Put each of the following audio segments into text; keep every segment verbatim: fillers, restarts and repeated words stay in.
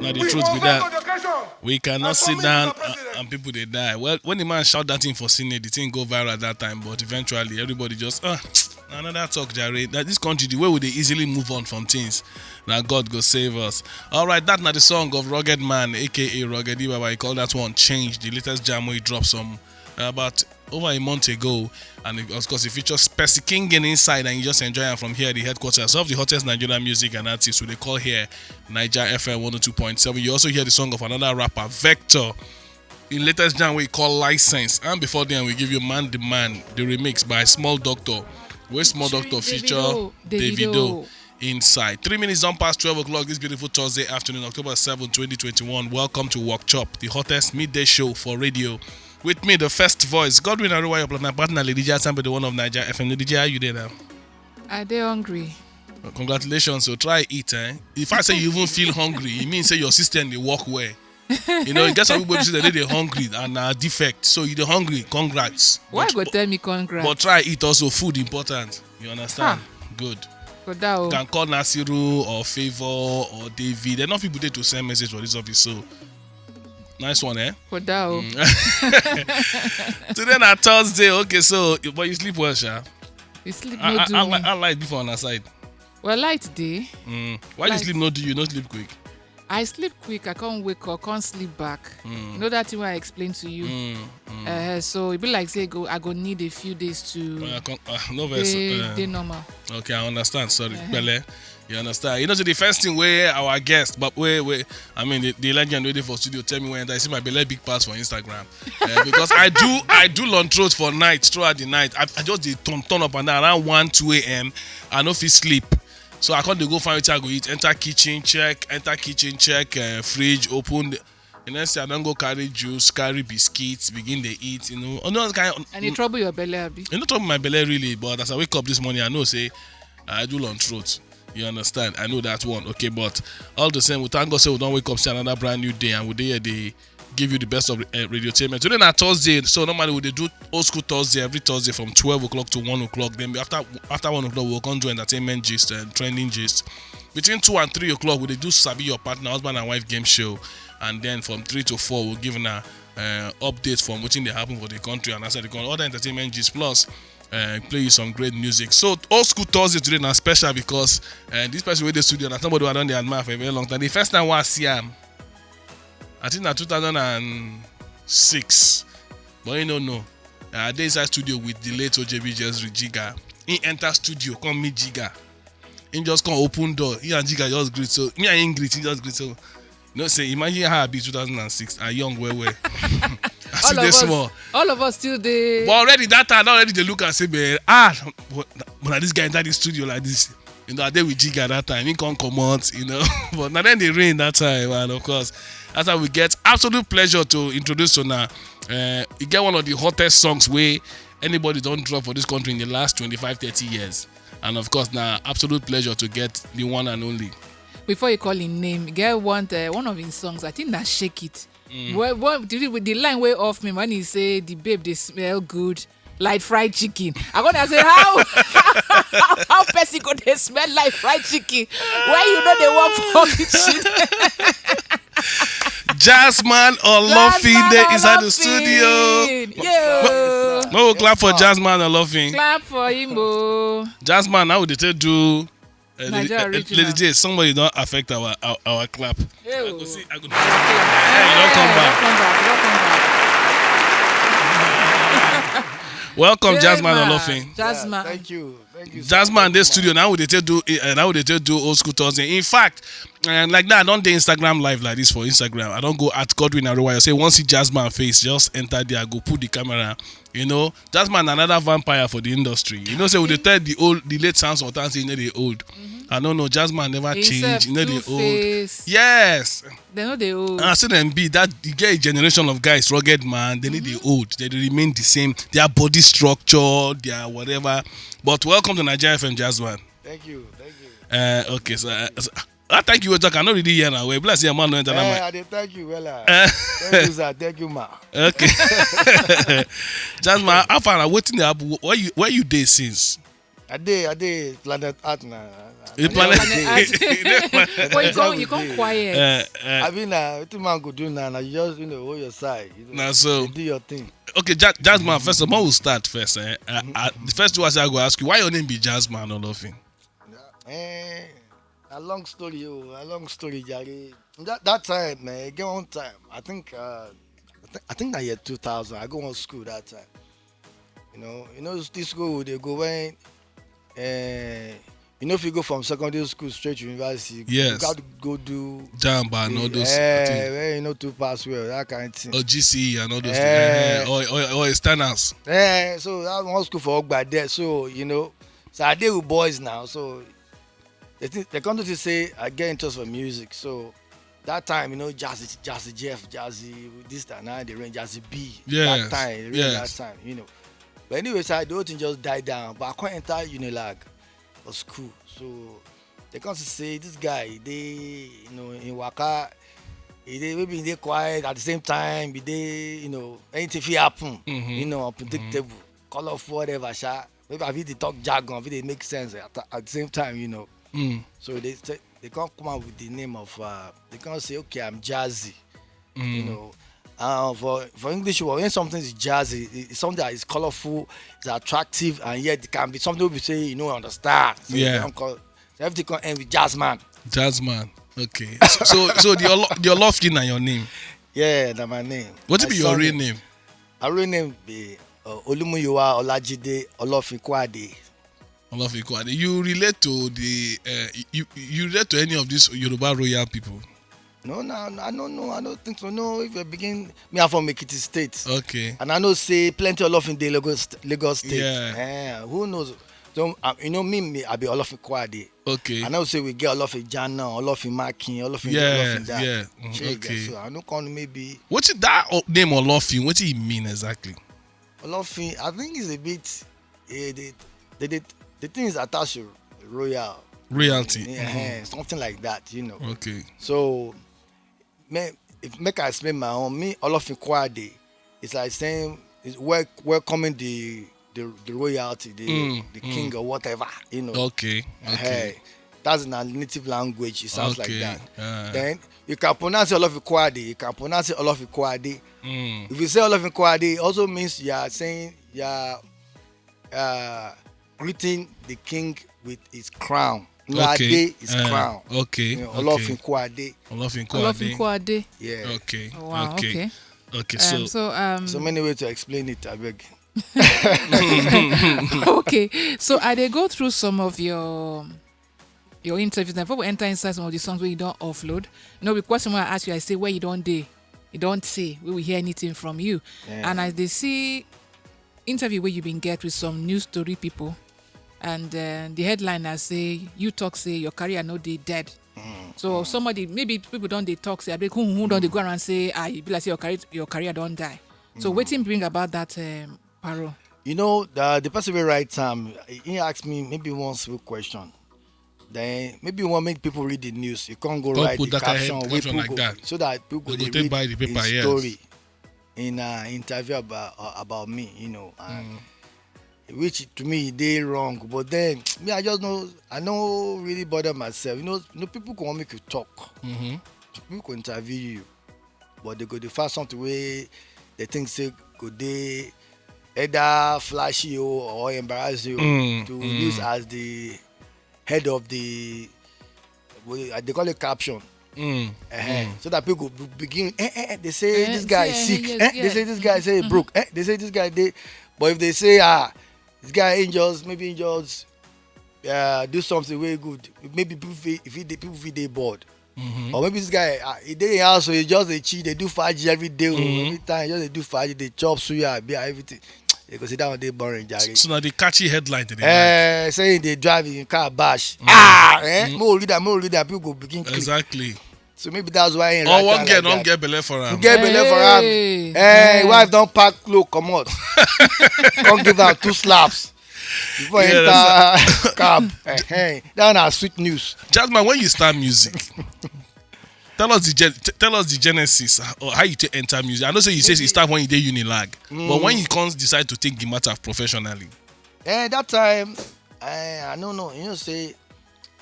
Now the truth be that we cannot sit down and, and people they die. Well, when the man shout that thing for Senate, the thing go viral that time. But eventually, everybody just ah, another talk, Jare. That this country, the way we they easily move on from things. Now God go save us. All right, that now the song of Rugged Man, A K A Rugged Ibaba. He called that one "Change." The latest jam we drop some about over a month ago, and it, of course, it features Percy King in inside, and you just enjoy am from here, the headquarters of the hottest Nigerian music and artists. We they call here Niger F M one oh two point seven. You also hear the song of another rapper, Vector. In latest jam we call License, and before then we give you Man the Man, the remix by Small Doctor, where Small Doctor feature Davido. Inside. Three minutes on past twelve o'clock this beautiful Thursday afternoon, October seventh, twenty twenty-one. Welcome to Work Chop, the hottest midday show for radio. With me, the first voice, Godwin Aruwayo, plus my partner, Lady J Asambe, the one of Niger F M. Lady J, how you there now? I dey hungry. Well, congratulations. So try eat, eh? If I say you even feel hungry, it means say your system dey work well. You know, you get some people wey be say they dey hungry and na defect. So you dey hungry, congrats. Why But- go tell me congrats? But try eat also, food important. You understand? Good. Koda o. You can call Nasiru or Favor or David. Enough people there to send message for this office. So nice one, eh? Koda o. Today na Thursday. Okay, so but you sleep well, sha. You sleep I, no I, do I, me. Like, I like before on our side. Well, light day. Mm. Why you Light. Sleep no do you? No sleep quick. I sleep quick. I can't wake up. Can't sleep back. Mm. You know that thing I explained to you. Mm, mm. Uh, so it be like say go. I go need a few days to. Uh, con- uh, no verse. They, uh, they normal. Okay, I understand. Sorry, uh-huh. Belle. You understand? You know, so the first thing where our guest, but where, where I mean, the, the legend waiting for studio tell me when I see my belly big pass for Instagram uh, because I do, I do long throat for night throughout the night. I, I just dey turn turn up and down around one, two a.m. I no fit sleep. So I come dey go find wetin I go eat, enter kitchen, check, enter kitchen, check, uh, fridge, open. The, the next thing I don go carry juice, carry biscuits, begin dey eat. You know, all those kind. And you trouble your belly, abi? You no trouble my belly really, but as I wake up this morning, I know say I do long throat. You understand? I know that one. Okay, but all the same, we thank God say we don wake up, see another brand new day, and we dey here dey give you the best of uh, radiotainment. Today na Thursday, so normally we dey do old school Thursday every Thursday from twelve o'clock to one o'clock. Then after after one o'clock, we'll come do entertainment gist and trending gist. Between two and three o'clock, we dey do Sabi Your Partner, husband and wife game show. And then from three to four, we'll give una uh, updates from wetin dey happen for the country and outside the country. Other entertainment gist plus uh, play you some great music. So old school Thursday today na special because uh, this person wey dey studio na somebody wey I don dey admire for a very long time. The first time wey I see am, I think na two thousand and six, but you no know. I dey inside studio with the late O J B Jezri Jiga. He enter studio, come meet Jiga. He just come open door. He and Jiga just greet. So me and him greet, he just greet. So you know, say imagine how I be two thousand and six. I young well well. I still dey small. All of us still dey. But already that time, I already dey look and say, man, ah, but, but na this guy enter the studio like this. You know, I dey with Jiga that time. He come comot, you know. But na then dey rain that time, and of course, that's how we get absolute pleasure to introduce to now. Uh, you get one of the hottest songs wey anybody don drop for this country in the last twenty-five, thirty years. And of course, na absolute pleasure to get the one and only. Before you call him name, get one uh, one of his songs. I think na Shake It. Mm. Well, well, the, the line way off me when he say the babe they smell good like fried chicken. I gonna say how how person go they smell like fried chicken? Why you know they work for kitchen? Jazzman Olofin dey inside the studio. Yeah. Mo clap for Jazzman Olofin. Clap for him, oh. Jazzman, how would they take do? Uh, Lady, uh, Lady J, somebody don't affect our our, our clap. I go see, I go. Hey, don't come back. Don't come back. Don't come back. Welcome, Jazzman Olofin. Jazzman. Yeah, thank you. Thank you, sir. Jazzman dey studio now. We dey take do uh, now we dey take do old school Thursday. In fact, and like that, I don't do Instagram live like this for Instagram. I don't go at Godwin Aruwayo. Say once see Jazzman face, just enter there. Go put the camera. You know, Jazzman another vampire for the industry. You know, say we dey tell the old, the late sounds of time say they old. I don't know. Jazzman never change. You know they old. Yes. They know they old. And I see them be that you get a generation of guys, rugged man. They need they old. They remain the same. Their body structure, their whatever. But welcome to Nigeria F M, Jazzman. Thank you, thank you. Uh, okay, so, uh, so I thank you, talk. I no really hear now. We bless your man no enter. Eh, I dey thank you, well. Eh. Thank you, sir. Thank you, ma. Okay. Jazzman, how far? Wetin dey happen? Where you where you dey since? I dey, I dey Planet Art na. The Na Planet there we dey. But you come, you come Everything. Quiet. Eh, eh, I mean, uh, wetin man go do now? Na you just, you know, hold your side. You know, Na so. You do your thing. Okay, ja- Jazzman. First of all, we'll start first. Eh? Uh, uh, the first thing I say I go ask you, why your name be Jazzman Olofin? Eh, a long story, oh, a long story, Jare. That that time, man, get one time. I think, uh, I, th- I think that year two thousand. I go on school that time. You know, you know, this school they go when, uh, you know, if you go from secondary school straight to university, Yes. You got to go do Jamba and all those eh, things. Where you know to pass well, that kind of thing. Or G C E and all those Eh. things. Eh, or, or, or externals. Eh, so that one school for Ogba there. So, you know, so I deal with boys now. So they think they come to say I get interest for music. So that time, you know, Jazzy, Jazzy Jeff, Jazzy this time now they ring Jazzy B. Yeah, That time, really yes. That time, you know. But anyway, so the whole thing just died down. But I can't enter Unilag for school. So they come to say this guy, they, you know, in Waka, he dey maybe they quiet at the same time, be they, you know, anything fit happen, Mhm. you know, unpredictable, colorful, whatever, sha. Maybe I fit dey talk jargon, fit dey make sense at, at the same time, you know. Mm. So they say, they can't come out with the name of, uh, they can't say, okay, I'm Jazzy, you Mm. know. Uh, for for English, well, when something is jazzy, it- it's something that is colorful, it's attractive, and yet it can be something we say you know understand. So Yeah. You don't call, so everything can end with jazz man. Jazzman. Okay. So, so, so the Olo- the Olofin na your name. Yeah, that's my name. What My be your real surname. Name? My real name be uh, Olumuyiwa Olajide Olofin Kwade. Olofin Kwade. You relate to the uh, you you relate to any of these Yoruba royal people? No, no, I don't know. I don't think so. No, if you begin, me, I'm from Ekiti State. Okay. And I know say plenty of Olofin dey Lagos, Lagos State. Yeah. Eh, who knows? So, uh, you know me, me, I be Olofin Kwade. Okay. I know say we get Olofin Jana, Olofin Makin, Olofin Yeah, Olofin that. yeah. Mm, Shey you get okay. So I don't come maybe. What is that o- name Olofin? What do you mean exactly? Olofin, I think it's a bit, eh, the, the, the, the thing is attached to royal. Royalty. Yeah, eh, something like that, you know. Okay. So, me, if make I explain my own, me, Olofin Kwade, it's like saying, it's wel- welcoming the, the, the royalty, the, Mm, the king or whatever, you know. Okay. Okay. Eh, that's in our native language, it sounds Okay, like that. uh. Then you can pronounce it Olofin Kwade, you can pronounce it Olofin Kwade. Mm. If you say Olofin Kwade, it also means you are saying you are uh, greeting the king with his crown. No, Okay. Ade is Uh, crown. Okay. You know, Okay. Olofin Kwade. Olofin Olofin Kwade. Kwade. Yeah. Okay. Wow. Okay. Okay. Okay. So, Um, so um. So many ways to explain it, I beg. Okay. So I dey go through some of your your interviews. Now, before we enter inside some of the songs where you don't offload, no, the question I ask you, I say where you don't dey, you don't say we will hear anything from you. Yeah. And as they see interview where you been get with some news story people, and uh, the headline I say you talk say your career no dey dead. So somebody, maybe people don't they talk say, I beg who who don't they go around say, ah, you be like say your career your career don't die. So wetin bring about that um, parole? You know, the, the person will write time. He asked me maybe one simple question. Then maybe you want make people read the news. You can't go Don't write put the that kind of caption, head- wey caption people like go, that. So that people They go go dey take by read the paper, his yes. Story in an interview about uh, about me, you know, and which to me they wrong. But then me, I just know I know really bother myself. You know, you know people go want make you talk. Mm-hmm. People go interview you, but they go dey find something wey they think say go dey either flashy o or embarrass you Mm, to mm. Use as the head of the, well, uh, they call it caption. Mm. Uh-huh. So that people go be- begin, eh, eh, eh, they say Eh, this guy see, is eh, sick. yes, Eh, they yes. Say this guy say broke. Eh, they say this guy dey. But if they say ah, this guy angels maybe angels uh, do something very good. Maybe people feel, if he dey- people feel they bored. Or maybe this guy, uh, he dey in house, so he just dey chill, they do faji every day. Oh, every time, he just dey do faji, they chop suya, beer, everything. You go see that one dey boring, Jare. So now the catchy headline today. Eh, say they drive in car bash. Ah, eh? More reader, more reader, people go begin click. Exactly. So maybe that's why. Or one girl don't get belle for him. Get belle for him. Hey. Eh, wife don't pack clothes, come out. Come give her two slaps. Before Yeah, enter cab. Eh, eh. That na sweet news. Jasmine, when you start music, tell us the gen- t- tell us the genesis or how you take enter music. I know say you say you start when you dey Unilag, but when you come decide to take the matter professionally. Eh, that time, I, I don't know. You know, say,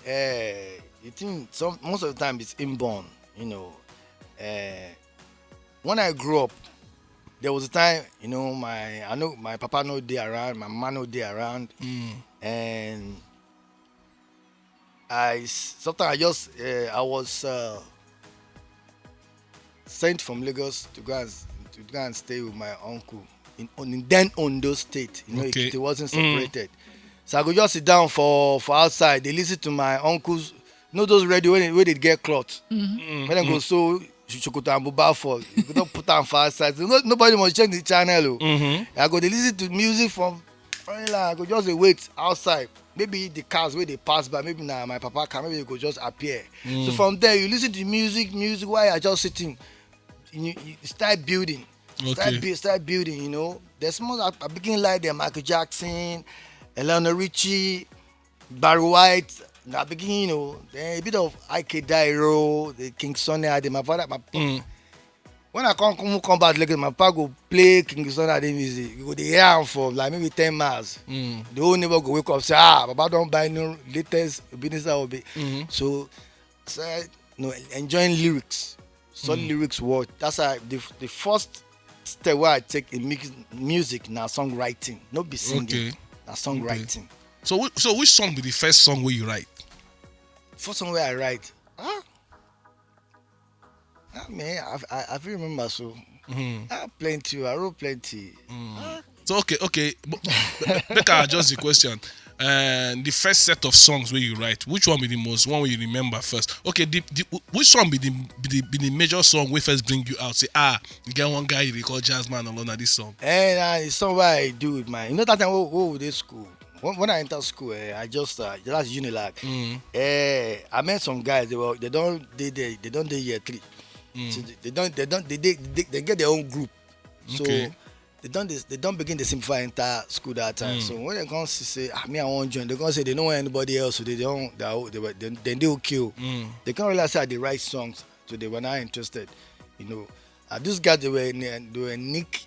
uh, you think some most of the time it's inborn. You know, uh, when I grew up, there was a time, you know, my I know my papa no dey around, my mama no dey around, Mm. and I s- sometimes I just uh, I was uh, sent from Lagos to go and s- to go and stay with my uncle in, on in then Ondo State. You know, Okay. Ekiti wasn't Mm. separated, so I go just sit down for for outside. They listen to my uncle's, you know, those radio when they, when they get cloth. When they go so shokoto and buba for, you go just put am for outside. So no, nobody must change the channel. Oh. Mm-hmm. I go dey listen to music from Frontline. I go just dey wait outside. Maybe the cars wey dey pass by, maybe na my papa car, maybe e go just appear. So from there, you listen to music, music while you are just sitting. You, you start building. Start, Okay. build, start building, you know. There's more I, I begin like them, Michael Jackson, Lionel Richie, Barry White. I begin, you know, then a bit of Ike Dairo, the King Sunny Ade, my father, my Mm. When I come come come back Lagos, my papa go play King Sunny Ade music. You go dey hear am for like maybe ten miles. Mm. The whole neighbor go wake up say, "Ah, Baba don buy new latest Ebenezer Obey." Mm-hmm. So, so no, enjoying lyrics, solid Mm. lyrics. What that's why the the first step wey I take in mix, music na songwriting, no be singing, Okay. Na songwriting. So, whi- so which song be the first song wey you write? First song wey I write, ah, ah man, I I, I fit remember so. Mm. Ah, plenty. I wrote plenty. Ah, So okay, okay, but make I adjust the question. Uh, the first set of songs wey you write, which one be the most one wey you remember first? Okay, the, the which one be the be the, be the major song wey first bring you out? Say ah, you get one guy you dey call Jazzman alone na this song. Eh, na the song wey I do with my. You know that time wey wey we dey school. When, when I enter school, eh, I just uh, that's Unilag. Mm. Eh, I met some guys. They were they don't they they, they don't dey year three. Mm. So they, they don't they don't they, they, they they get their own group. So Okay. they don't they, they don't begin the simple enter school that time. Mm. So when they come see say ah me I want join, they come say they don't want anybody else. So they don't they are, they were they, they dey okay. Oh. Mm. They can't realize say I dey write songs, so they were not interested. You know, uh, these guys they were in- they were Nick,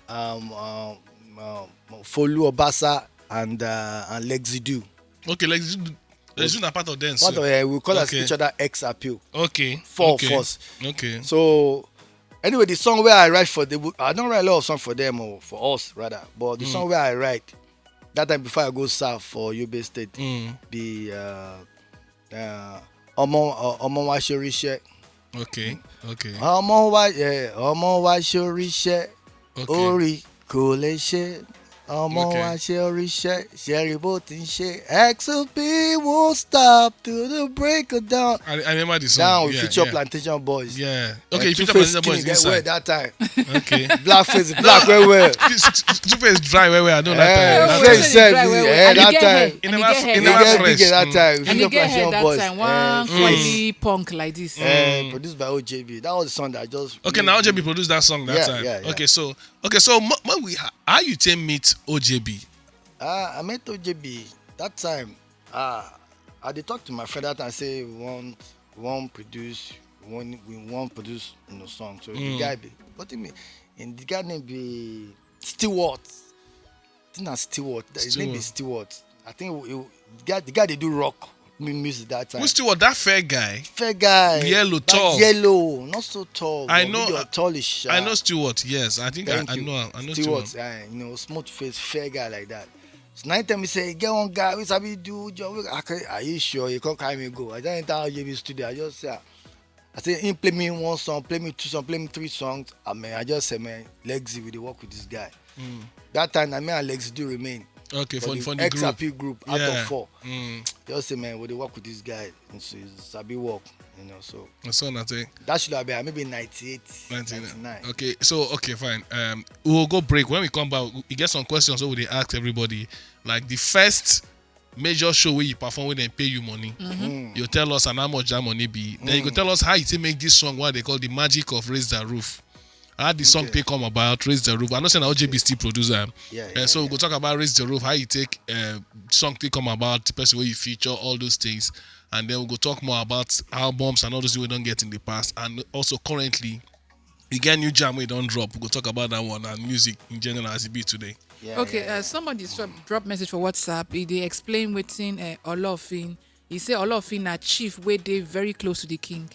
um, um, um, Folu Obasa and uh, and Lexi Do. Okay, like Zoo na part of them. Part So. of uh, we call us Okay. each other ex appeal. Okay. Four okay. of us. Okay. So anyway, the song where I write for the I don't write a lot of songs for them or for us rather, but the Mm. song where I write that time before I go serve for Yobe State Mm. be uh, uh, Omo uh, Omo Wa Shorishe. Okay. Okay. Omo Wa yeah, Omo Wa Shorishe. Okay. Ori kò lè ṣe. Ọmọ Okay. Wa Shorishe. Ṣe rí bó ti ń ṣe. X O P won't stop till the break of dawn. I, I remember the song. Down with yeah, future yeah. Plantation Boys. Yeah. Uh, Okay, Two future Face Plantation Boys Skinny, get well inside. That time. Okay. Blackface, black well well. Two Face dry well well. I know Eh, that time. Face That time. Sexy, Dry well well. eh, And he that get time. hair. It And he never- get it hair. He never get fresh. big at that Mm. time. And Future he get hair Plantation that Boys. time. One Eh, curly punk like this. eh, Mm. Produced by O J B. That was the song that I just. Okay, now O J B produced that song that Yeah, time. yeah, yeah. Okay, so okay, so mo- when we ha- how you take meet O J B? Ah, I met O J B that time. Ah, I dey talk to my friend that time say we want we want produce we want we want produce you know song. So the Mm. guy be what do you mean? And the guy name be Stewart. I think na Stewart. His name be Stewart. I think he, he, the guy the guy dey do rock mu- music that time. Who Stewart? That fair guy. Fair guy. Yellow, But tall. Yellow, not so tall. I but know- medium, tallish. I Sha. know Stewart. Yes, I think I, Thank I you. know. I know Stewart, Stewart. Uh, you know, smooth face, fair guy like that. So now he tell me say, get one guy, we sabi do job. We- I can, are you sure? You can't carry me go. I just enter O J B studio. I just say, I say, him play me one song, play me two songs, play me three songs. I mean, I just say, man, Lexi, we dey work with this guy. Mm. That time, na me and Lexi do remain. Okay, For for, the for the ex group. appeal group out Yeah. of four. Mm. Just say, man, we dey work with this guy. And so he's sabi work, you know. So That's what I think. that should have been maybe ninety-eight, Ninety-nine. ninety-nine. Okay, so okay, fine. Um, we'll go break. When we come back, we get some questions that we dey ask everybody. Like the first major show where you perform when they pay you money. Mm. You tell us and how much that money be. Then you go Mm. tell us how you take make this song what they call the magic of Raise the Roof. How the song Okay. take come about, Raise the Roof. I know say na O J B still producer. Yeah, Uh, yeah, so we yeah. go talk about Raise the Roof, how you take uh, song take come about, the person where you feature, all those things. And then we go talk more about albums and all those things we don't get in the past. And also currently, You get new jam wey don drop. We go talk about that one and music in general as e be today. Yeah, Okay, yeah, uh, somebody drop, drop message for WhatsApp. He dey explain wetin uh, Olofin. He say Olofin na chief wey dey very close to the king.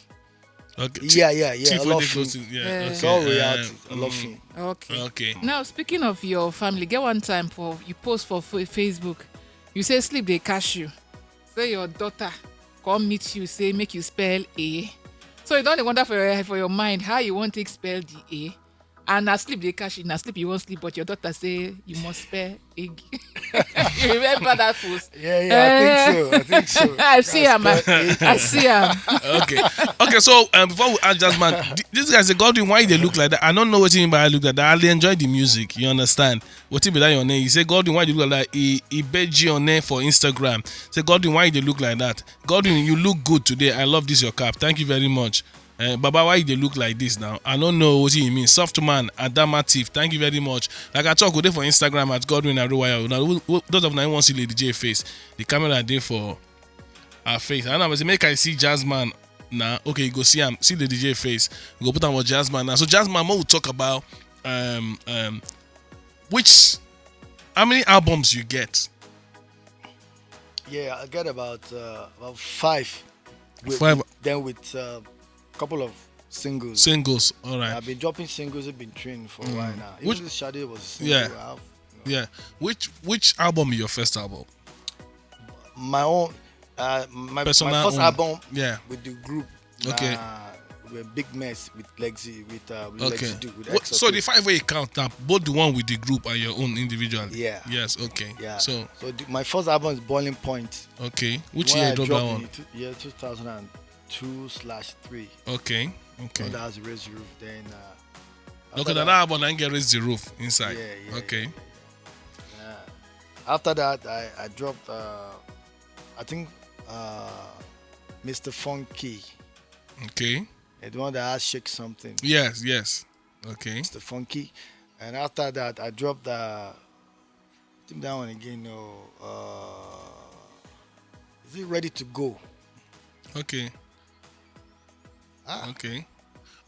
Okay. Yeah, yeah, yeah, Chief wey dey Olofin. close to, yeah. Yeah. Okay. It's all uh, reality. mm, Olofin. Okay. Okay. Now, speaking of your family, get one time for you post for fa- Facebook. You say sleep dey catch you. Say your daughter come meet you, say make you spell A. So you don dey wonder for your for your mind how you wan take spell the A. And na sleep dey catch you, na sleep you wan sleep, but your daughter say you must spell egg. You remember that post? Yeah, yeah, I think so. I think so. I see am. I, I see am. Okay. Okay. So um, before we ask Jazzman, th- this guy say, "Godwin, why you dey look like that?" I don't know what you mean by I look like that. I dey enjoy the music. You understand? What be that your name? He say, "Godwin, why you look like that?" He he bet you on name for Instagram. Say, "Godwin, why you dey look like that?" Godwin, you look good today. I love this your cap. Thank you very much. Uh, Baba, why you dey look like this now? I don't know what you mean. Soft man, Adamative. Thank you very much. Like I talk, we dey for Instagram at Godwin Aruwaya. Now, who- who- those of you who want see Lady J face, the camera dey for her face. And I was make I see Jazzman now. Okay, you go see him. See Lady J face. We go put on what Jazzman now. So Jazzman, what we talk about? Um, um, which how many albums you get? Yeah, I get about uh, about five. With, Five. Then with a uh, couple of singles. Singles. All right. I've been dropping singles. I've been training for a while now. Even Which- this Shade was a single. Yeah. I have, Yeah. Which which album is your first album? My own, uh, my, Personal my first own. Album Yeah. With the group. Okay. Uh, with Big Mess with Lexi with uh, with Okay. Lexi Do with What- so X O P. The five way you count up, both the one with the group and your own individual. Yeah. Yes. Okay. Yeah. So So the, my first album is Boiling Point. okay. Which When year I you drop dropped that in one? the two- year two thousand and two slash three. Okay. Okay. So that's Raise Roof. Then. Uh, Okay. Now that album I get Raise the Roof inside. Yeah, yeah, Okay. Yeah. After that, I, I dropped, uh, I think, uh, Mister Funky, Okay. the one that has Shake Something. Yes. Yes. Okay. Mister Funky. And after that, I dropped, uh, I think that one again. No, uh, is it Ready to Go? Okay. Ah. Okay.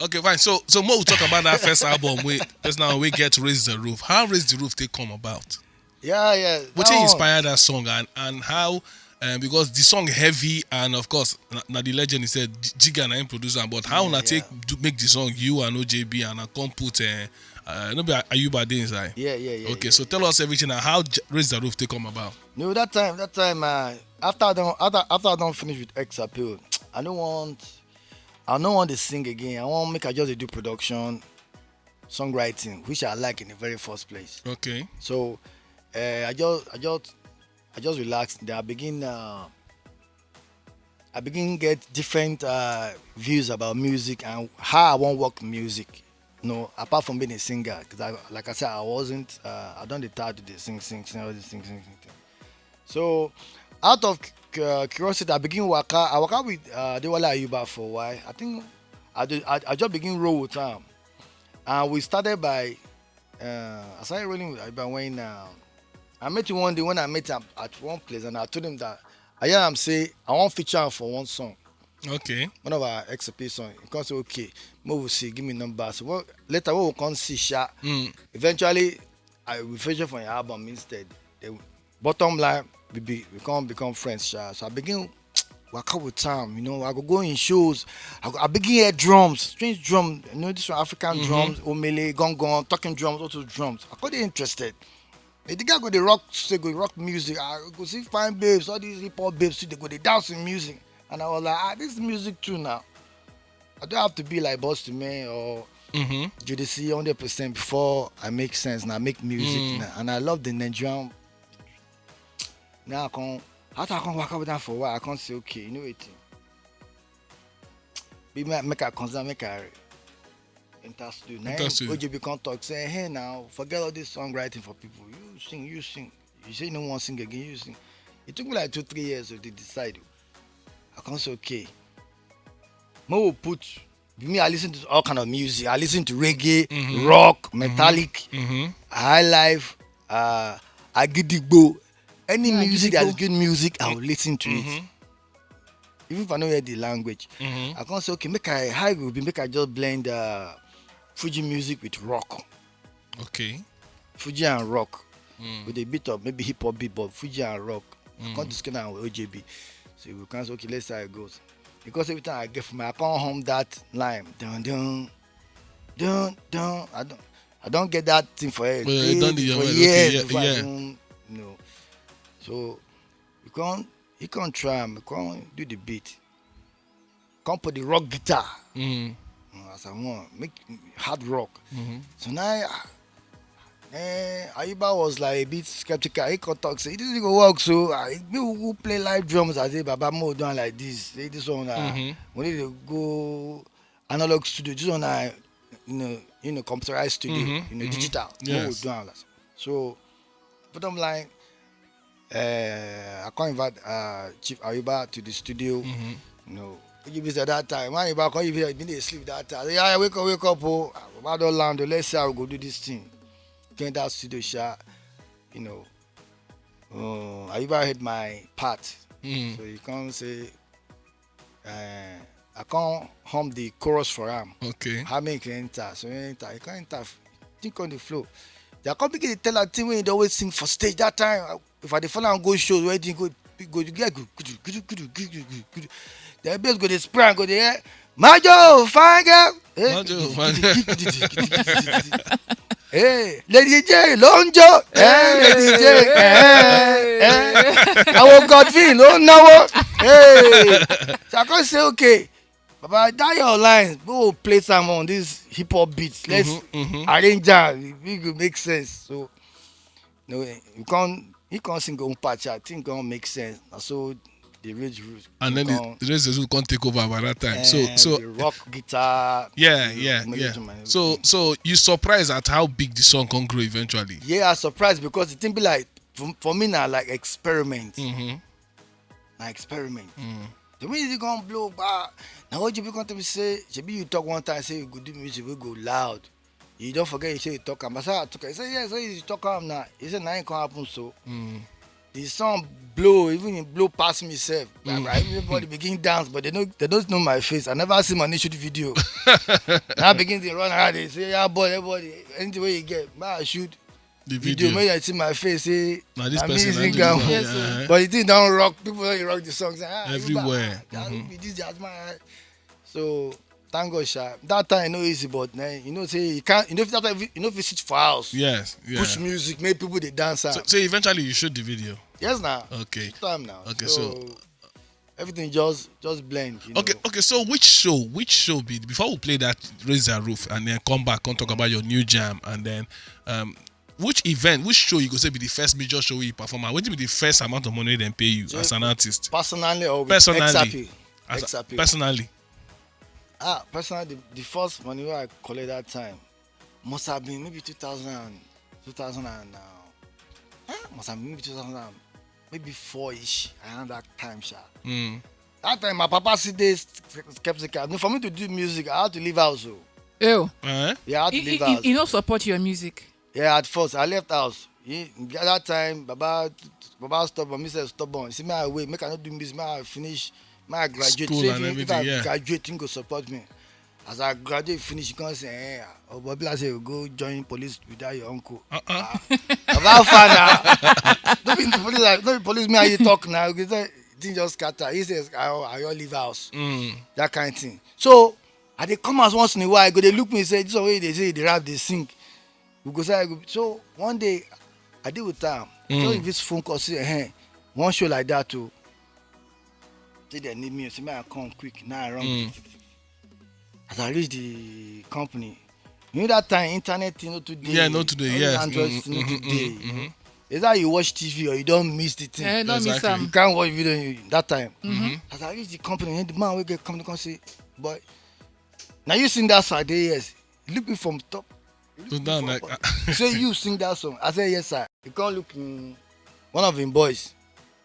Okay, fine. So, so more we talk about that first album. We personal we get Raise the Roof. How Raise the Roof take come about? Yeah, yeah. What that one. Inspired that song and and how? Um, because the song heavy and of course na, na the legend he said J- Jiga na him produce am. But how Yeah, una take yeah. do, make the song you and O J B and I come put uh, uh no be Ayuba dey inside. Yeah, yeah, yeah. Okay, yeah. So tell us everything and how J- Raise the Roof take come about. No, that time, that time, uh, after I don't, after, after I don't finish with X Appeal, I don't want, I don't want to sing again. I want make I just dey do production, songwriting, which I like in the very first place. Okay. So, uh, I just, I just, I just relaxed. Then I begin, uh, I begin get different uh, views about music and how I want work music. No, apart from being a singer, because I, like I said, I wasn't. Uh, I don't dey tired to dey sing, sing, sing, all these things, sing, sing, sing. So, out of uh, curiosity, I begin waka. I waka with uh, Adewale Ayuba for a while. I think I, do, I, I just begin roll with him, and we started by. Uh, I started rolling with Ayuba when uh, I met him one day when I met him at one place, and I told him that I hear him say I want feature him for one song. Okay. One of our X P song. He come say, "Okay, mo will see, give me number." So what, later we will come see Sha. Mm. Eventually, I will feature for your album instead. The bottom line, we be we come become friends, Sha. So I begin work out with time. You know, I go go in shows. I, go, I begin hear drums, strange drum. You know, this one African Mhm. drums, omele, gong gong, talking drums, also drums. I got interested. Eh, the guy go dey rock, say go rock music. I go see fine babes, all these hip hop babes too. They go dey dance in music, and I was like, ah, this is music too now. I don't have to be like Boss to Me or Mm-hmm. Jodeci hundred percent before I make sense and I make music Mm. now. And I love the Nigerian. Now I can, after I can work out with that for a while, I can say, okay, you know what? Be make, make I consider, make I enter studio. Now Enter studio. O J B come talk, say, hey now, forget all this songwriting for people. You sing, you sing. You say you no want sing again, you sing. It took me like two, three years to decide. I can't say, okay. Mo will put, me, I listen to all kind of music. I listen to reggae, Mhm. rock, metallic, Mm-hmm. high life, uh, agidigbo. Any Yeah, music that is agidigbo. Good music, I will listen to it. Mm-hmm. Even if I know hear the language. Mm-hmm. I can't say, okay, make I, how it will be, make I just blend uh, Fuji music with rock. Okay. Fuji and rock Mm. with a bit of maybe hip hop beat, but Fuji and rock. I Mm. can't discuss that with O J B. So we can't say, okay, let's see how it goes. Because every time I get from my, I can't hum that line. Dun dun dun dun. I don't I don't get that thing for it. Well, you don't do your for well. years Okay, yeah, before I yeah. Even, you know. So you can't you can't try and you can't do the beat. Come put the rock guitar. Mm. Mm, as I want, make hard rock. Mm-hmm. So now, ah, eh, Ayuba was like a bit skeptical. He could talk, say, "This is go work." So I, me who play live drums, I say, "Baba, mo down like this. Say this one, uh, Mm-hmm. we need to go analog studio. This one, uh, you know, you know, computerized studio, Mm-hmm, you know, mm-hmm. digital. Yes. Mo down like." So, bottom line, uh, I can't invite uh, Chief Ayuba to the studio. Mm-hmm. You know, you be at that time. When Ayuba come, you be like, "Me dey sleep that time." I say, "Yeah, wake up, wake up, oh. Baba don land, oh. Let's see how we go do this thing." Came that studio, sha. You know, uh, Ayuba heard my part. Mm. So he come say, uh, I can't hum the chorus for him. Okay. How many can enter? So he enter. He can't enter. Think on the flow. They come begin to tell that thing when he always sing for stage. That time, uh, if I dey follow am go shows, where he go, go get good, good, good, good, good, good, good, good. The bass go dey spray and go dey hear, "Majo, fine girl." Eh, Majo, fine girl. Hey, Lady J ló ń jó. Eh, Lady J. Eh, eh. Àwọn Godfrey ló ń náwó. Hey. So I come say, "Okay, Baba, that your lines, we will play some on this hip hop beats. Let's Mm-hmm, mm-hmm. arrange am. It go make sense." So, no, you can't, you can't sing on patch. I think it make sense. And so the rage rules. And then come, the, the rest of can't take over by that time. So eh, so the rock guitar. yeah, the yeah, rock yeah. melody, man. So so you surprised at how big the song can grow eventually. Yeah, I surprised because the thing be like, for, for me now, like, experiment. Mm-hmm. Na experiment. Mm. The way you gonna blow, bah. Now what you be going to say? Shebi you talk one time, say you go do music, we go loud. You don't forget you say you talk am. I say I talk am. He say, "Yes, so you talk am now." He say, "Now it can happen so." Mm. The song blow, even it blow past me self. Like, Mm. like, everybody begin dance, but they don't they don't know my face. I never see money shoot video. Now I begin to run around. They say, "Yeah, boy, everybody, anything where you get, man, I shoot The video. video. Make I see my face." Say, Now this "Na person me na sing this am." one, Yes, yeah, sir. eh? But the thing don't rock. People don't rock the songs. Ah, you Everywhere. back. That Mm-hmm. be this jazz man. So thank God, sha. That time no easy, but eh, you know say you can't. You know that time you know if you sit for house, Yes. Yeah. push music, make people they dance. Am. So, so eventually you shoot the video. Yes, now. Okay. Time now. Okay, So, so- everything just just blend. You Okay, Know. Okay. So which show, which show be before we play that Raise the Roof and then come back and talk about your new jam and then um which event, which show you go say be the first major show you perform and what be the first amount of money they pay you So- as an artist? Personally or with Personally. X R P? As a- X R P. Personally. Ah, personally, the, the first money where I collect that time must have been maybe two thousand and two thousand and uh, eh, must have been maybe two thousand and maybe four ish around that time, sha. Mm. That time, my papa see this skeptical. I mean, for me to do music, I had to leave house. Oh. Ew. Eh? Yeah, I had to He, leave he, house. he, he not support your music. Yeah, at first I left house. He, at that time, Baba, Baba stubborn. Me say stubborn. He say me I wait, make I not do music, make I finish, make I graduate. School Say and if, if everything, I yeah. graduate, thing go support me. As I graduate, finish, you can't say, eh, oh, Bobby, I say you go join police without your uncle. Uh-uh. Baba father. Don't be police, like, don't be police me how you talk now. You say thing just scatter. He says, I, I all leave house. Mm. That kind of thing. So I dey come as once in a while. Go they look me say this one way they say they rap they sing. We go say I go. So one day I deal with time. So Mm. if it's phone call, say, hey, one show like that too. Say they need me. Say me I come quick. Now I run. Mm. As I reach the company, you know that time internet thing not today. Yeah, not today. All Yes. Android Mm, thing not mm, today. mm, You know? Mm. It's how you watch T V or you don't miss the thing. Eh, don't miss Exactly. am. You can't watch video. You- That time. Mm-hmm. As I reach the company, the man will get come come say, boy, now you sing that song. I say yes. Look me from top. So down like uh, Say you sing that song. I say yes, sir. You can't look in one of him boys.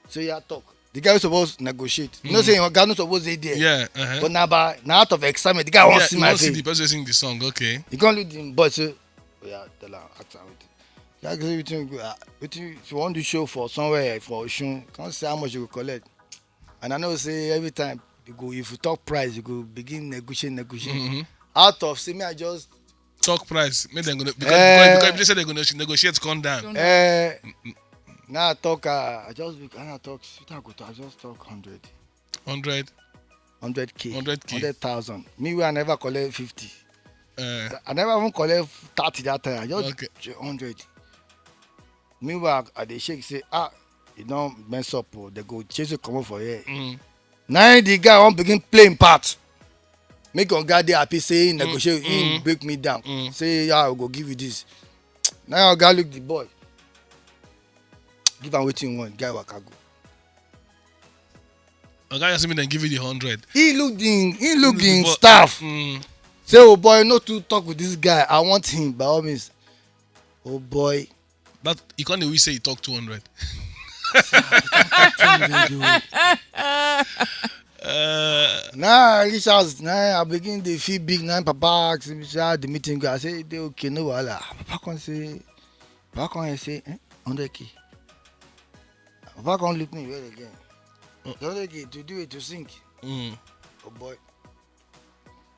So you talk. The guy was supposed to negotiate. You know, say your guy not supposed to dey there. Yeah. Uh-huh. But now, by now out of excitement, the guy wants Yeah, to see you my want to see face. The person sing the song. Okay. You can't look the boy. Say, oh yeah, tell her, ask her. Wetin. That guy say wetin you go. Ah, wetin if you want to show for somewhere for Osun, can't say how much you go collect. And I know say every time you go, if you talk price, you go begin negotiate, negotiate. Mm-hmm. Out of say me, I just talk price, make dem go because because if they say they go negotiate, come down. Don't Eh, now I talk. Uh, I just look. I talk. Wetin I go talk? I just talk hundred. Hundred. Hundred k. Hundred k. Hundred thousand. Me wey I never collect fifty. Uh, I never even collect thirty that time. I just okay. Hundred. Meanwhile, I dey shake say, ah, you don mess up o. They go chase you comot for here. Mm. Now the guy wan begin play him part. Make oga dey happy say he negotiate, he break me down. Mm. Say, yeah, I go give you this. Now oga look the boy. Give am wetin you want. Guy waka go. Oga just say make dem give you the hundred. He look the he look the staff. Mm. Say, oh boy, no too talk with this guy. I want him by all means. Oh boy. That you can't wish say he talk two hundred. Uh, now I reach house. Now I begin dey feel big. Now papa ask me say how the meeting go. I say, they okay, no wahala. Papa come say, papa come say, eh, hundred k. Papa come look me well again. Mm. Hundred k to do it, to sing. Mm. Oh boy.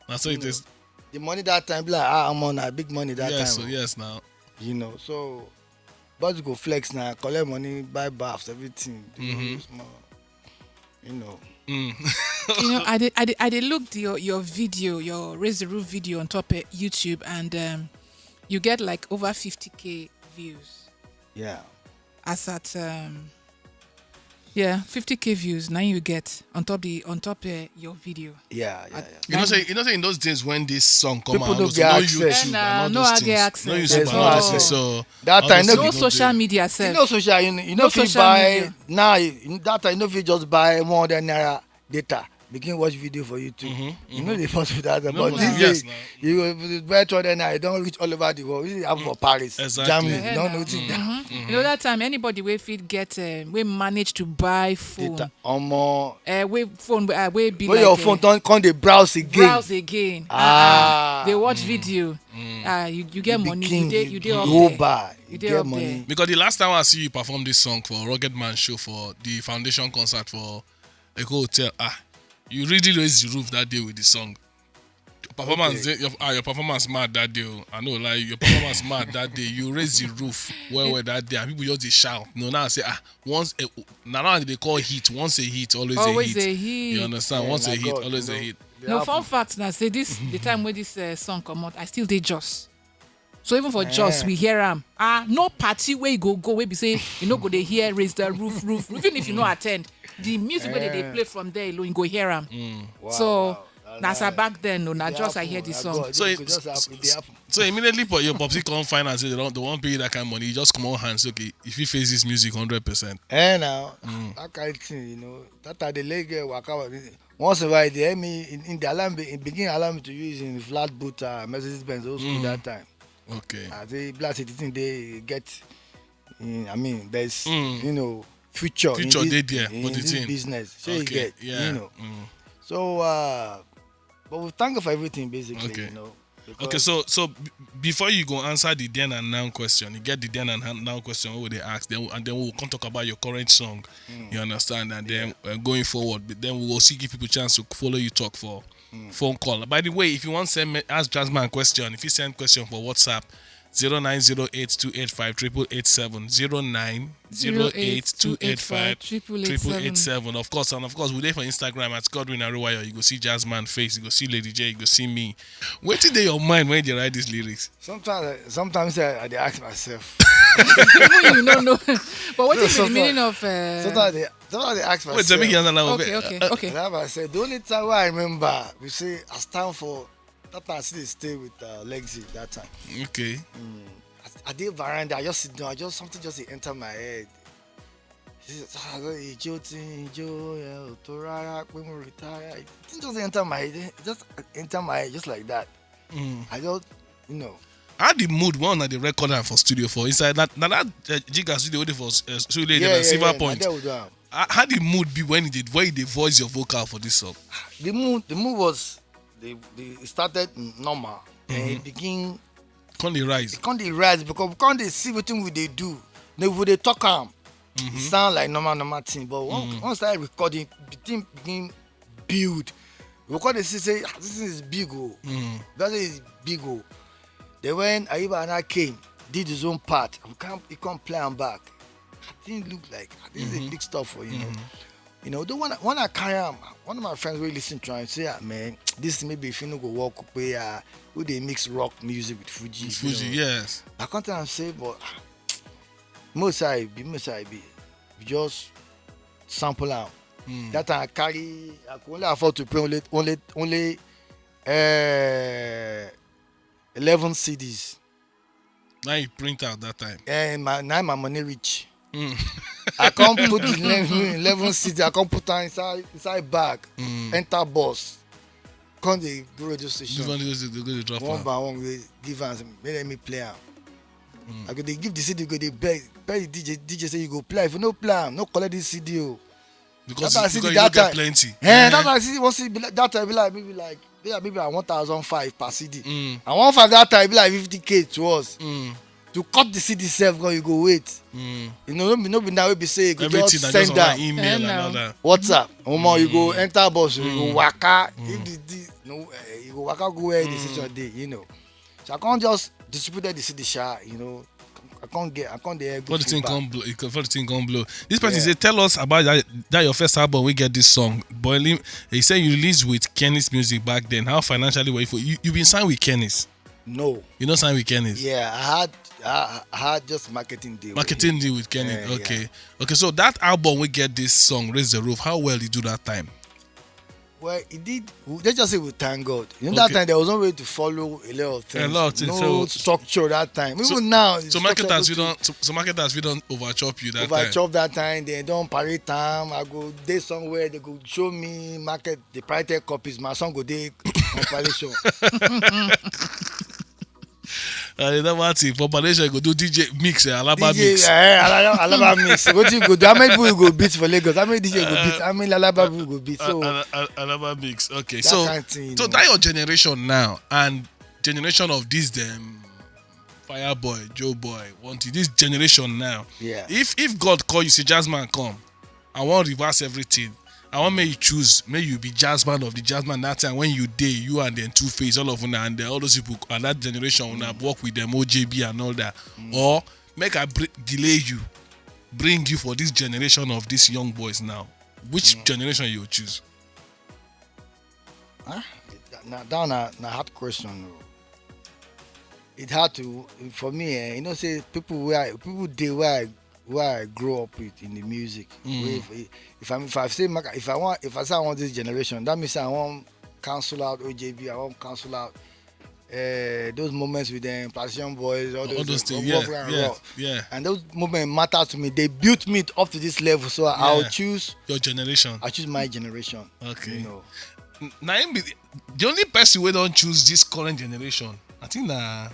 Na so it is. The money that time be like, ah, I'm on a big money that yes, time. So yes, now. You know, so boys go flex now, collect money, buy baths, everything. Do mm-hmm. Small, you know. Mm. You know, I did, I did, I did look the, your, your video, your raise the roof video on top of YouTube, and um, you get like over fifty k views. Yeah. As at um, yeah, fifty k views now you get on top the on top uh, your video. Yeah, yeah, yeah. You know, say you know, say in those days when this song come out, no YouTube, and all no those things, access. No YouTube, and all those things. So that time, no social media self. You know, social, you know, you know, no social buy media. Now that time, you know, if you just buy one hundred naira data. Begin watch video for YouTube. Mm-hmm, you know the first with that, but this yes, day you go buy two hundred naira, don't reach all over the world. This happen for Paris, exactly. Germany. You don't know thing. Mm-hmm. You know that time anybody wey fit get uh, wey manage to buy phone. Data, omo. Uh, wey phone uh, wey be wey like, your phone uh, don come dey browse again. Browse again. Ah, uh-uh. They watch video. Ah, you, you get money. You dey you dey up there. You dey up there. Because the last time I see you perform this song for Rugged Man show for the foundation concert for Eko Hotel, ah, you really raise the roof that day with the song. Your performance, okay. Your, ah, your performance mad that day. Oh. I know, like your performance mad that day. You raise the roof well, well that day, and people just dey shout. No, now I say, ah, once a, now they call heat. Once a heat, always, always a, heat. A heat. You understand? Yeah, once a heat, God, always you know, a heat. No, fun fact now say this the time when this uh, song come out, I still dey just. So even for eh. Just we hear am. Ah, no party where you go go where be say you no go dey hear raise the roof roof even if you no attend the music eh. Wey they dey play from there alone you go hear am. Mm. Wow, so wow. That's back then no na just I hear the song. So it, so immediately but your popsy come find and say they don't they won't pay you that kind of money you just come on hands okay if you face this music hundred percent. Eh now mm. That kind of thing you know that are the leg waka. Once in a while, they help me in, in the alarm, be- begin alarm me to use in flat boot uh, Mercedes Benz old school mm. That time. Okay. I say, blast it, thing they get. In, I mean, there's, mm. You know, future. Future in this, they there, in but this thing. Business. So okay. You get, yeah. You know. Mm. So, uh, but we thank God for everything, basically, okay. You know. Okay, so so b- before you go answer the then and now question, you get the then and now question we they ask, then and then we'll come talk about your current song. Mm. You understand? And then yeah. Uh, going forward, but then we will still give people chance to follow you talk for mm. Phone call. By the way, if you want to send me, ask Jasmine question, if you send question for WhatsApp, zero nine zero eight two eight five triple eight seven, zero nine zero eight two eight five triple eight seven. Of course, and of course, we there for Instagram at Godwin Aruwayo. You go see Jasmine face, you go see Lady J, you go see me. What did they your mind when they write these lyrics? Sometimes, sometimes I, I dey ask myself. Even you no know. But what is the meaning of? Uh... Sometimes I dey, sometimes I dey ask myself. Wait, tell me, okay, okay, okay. That I said the only time where I remember, we say I stand for. That time I still dey stay with uh, Lexi that time. Okay. Mm. I, I dey veranda. I just sit down. I just something just dey enter my head. She said, "Ah, I don't enjoy thing, enjoy, yeah, to rara, when we retire." It just enter my head. It just enter my head just like that. Mm. I just, you know. How the mood one at the record am for studio for inside that that that uh, Jiga studio wey dey for uh, studio yeah, yeah, Silver yeah, Point. How, how the mood be when you did when you dey voice your vocal for this song? The mood, the mood was the the it started normal. Mm-hmm. And it begin. Come dey rise. It come dey rise because we come dey see wetin we dey do. Then we dey talk am. Mm-hmm. It sound like normal normal thing, but once mm-hmm. Once I record it, the thing begin build. We come dey see say ah, this thing is big o. Mm-hmm. That thing is big o. Then when Ayuba Ana came, did his own part, we can't, he can't play am back. I think look like I think it's a big stuff for you know. You know, the one when I carry am, one of my friends wey listen to am say, ah man, this maybe if you no go work wey uh, who dey mix rock music with Fuji. With Fuji, yes. I come tell am say, but ah, most I be, most I be, we just sample am. Mm. That time I carry, I could only afford to pay only only only uh, eleven C Ds. Now you print out that time. And my now my money reach. Mm. I can't put the eleven, eleven C D. I can't put am inside inside bag. Mm. Enter bus. Come dey go radio station. This one is the good drop. One by one, we give am. Make let me play am. Mm. I go dey give the C D, go dey beg, beg the D J. D J say you go play. If you no play am, no collect this C D o. Because, because you don't get plenty. Eh, that's why I see one C D be like, that time be like maybe like be like maybe like one thousand five per C D. Mm. And one five that time be like fifty K to us. Mm. To cut the C D self, go you go wait. Mm. You know, no be no be now we be say you go just send down email and all that. WhatsApp, omo, you go enter bus, you go waka. If the, the no, uh, you go waka go where the station dey, you know. So I can't just distribute the C D sha, you know. I can't get, I can't get good feedback. Before the thing come blow, before the thing come blow. This person say, tell us about that, that your first album. We get this song. Boiling. He said you released with Kenny's Music back then. How financially were you? For, you you been signed with Kenny's? No. You not signed with Kenny's? Yeah, I had I, I had just marketing deal. Marketing deal with Kenny. Yeah, okay, okay. So that album we get this song, Raise the Roof. How well you do that time? Well, it did. Let's just say we thank God. You know, that time there was no way to follow a lot of things. A lot of things. No structure that time. Even now, so marketers we don't. So, so marketers we don't overchop you that time. Overchop that time. They don't parade time. I go there somewhere. They go show me market. The printed copies. My song go there compilation. Uh, you know what? Population go do D J mix, eh, Alaba D J, mix. Eh, Alaba, Alaba mix. What you go do? How many people you go beat for Lagos? How many D J go beat? How many Alaba people go beat? So Alaba mix. Okay, so kind thing, so that your generation now and generation of this them Fireboy, Joe Boy, want this generation now. Yeah. If if God call you, say Jazzman come. I want reverse everything. I want make you choose. Make you be jazz band of the jazz band that time when you dey, you and then Two Face, all of una and then all those people at that generation una work with them, O J B and all that. Mm. Or make I br- delay you, bring you for this generation of these young boys now. Which mm. generation you choose? Huh? That, that, that na, na hard question. It hard to for me. Eh, you know, say people where I, people dey where I where I grow up with in the music. Mm. If, if I if I say if I want if I say I want this generation, that means I want cancel out O J B. I want cancel out uh, those moments with them, Plantation Boys, all those, all those things. Yeah, yeah, yeah. And those moments matter to me. They built me up to this level, so yeah. I'll choose your generation. I choose my generation. Okay. You know. Now, the only person we don't choose this current generation, I think that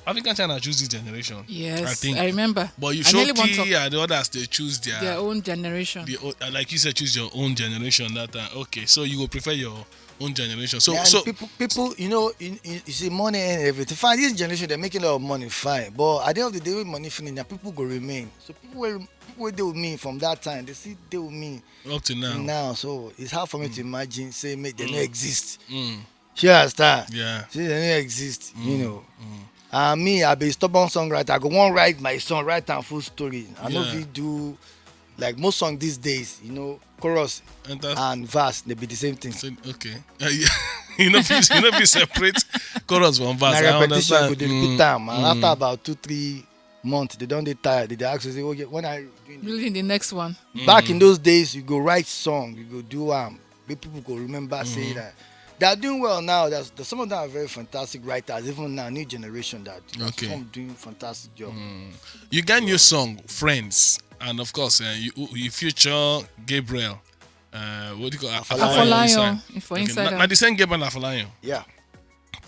African China choose this generation. Yes, I think. I remember. But you show T and the others they choose their, their own generation. The, uh, like you said, choose your own generation that time. Okay, so you will prefer your own generation. So, yeah, so people, people, you know, you, you, you see money and everything. Fine, this generation they're making a lot of money. Fine, but at the end of the day, when money finish, now people go remain. So people will people will deal with me from that time. They see deal with me up to now. Now, so it's hard for me mm. to imagine say make they mm. no exist. Mm. She understand? Yeah. She doesn't exist, mm. you know. Mm. And me, I be stubborn songwriter. I go one write my song, write and full story. I yeah. know if you do like most songs these days, you know, chorus Enter. and verse, they be the same thing. Same, okay. Uh, yeah. you know, if you know, if you separate chorus from verse. Na I repetition, understand. Go dey repeat mm. am. And mm. after about two, three months, they don't dey tired. They dey ask you, say, okay, when are you doing? Releasing the next one. Back mm. in those days, you go write song, you go do am. Um, make people go remember mm-hmm. say that they are doing well now. There's, there's some of them are very fantastic writers. Even now, new generation that okay. some doing fantastic job. Mm. You got new song, Friends, and of course, uh, you, you feature Gabriel. Uh, what do you call Afolayan? Afolayan. If for okay. inside. Now, now the same Gabriel Afolayan. Yeah.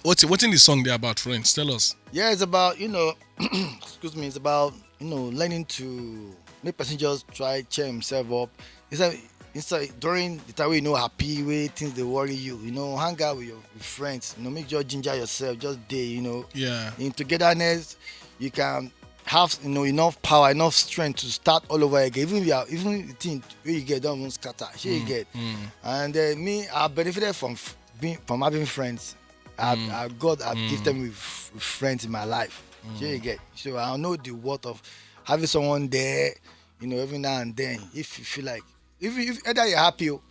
What's what's in the song there about Friends? Tell us. Yeah, it's about you know, excuse me, it's about you know learning to make person just try cheer himself up. It's like it's like during the time we you know happy way things they worry you, you know, hang out with your friends, you know, make sure ginger yourself, just day, you know. Yeah. In togetherness, you can have you know enough power, enough strength to start all over again. Even if you are, even the thing where you get don't even scatter, shey you mm, get. Mm. And uh, me, I benefited from being from having friends. I, mm. I, God, I mm. give them with friends in my life. Mm. You get? So I know the worth of having someone there, you know, every now and then. If you feel like, if, if either you're happy, you're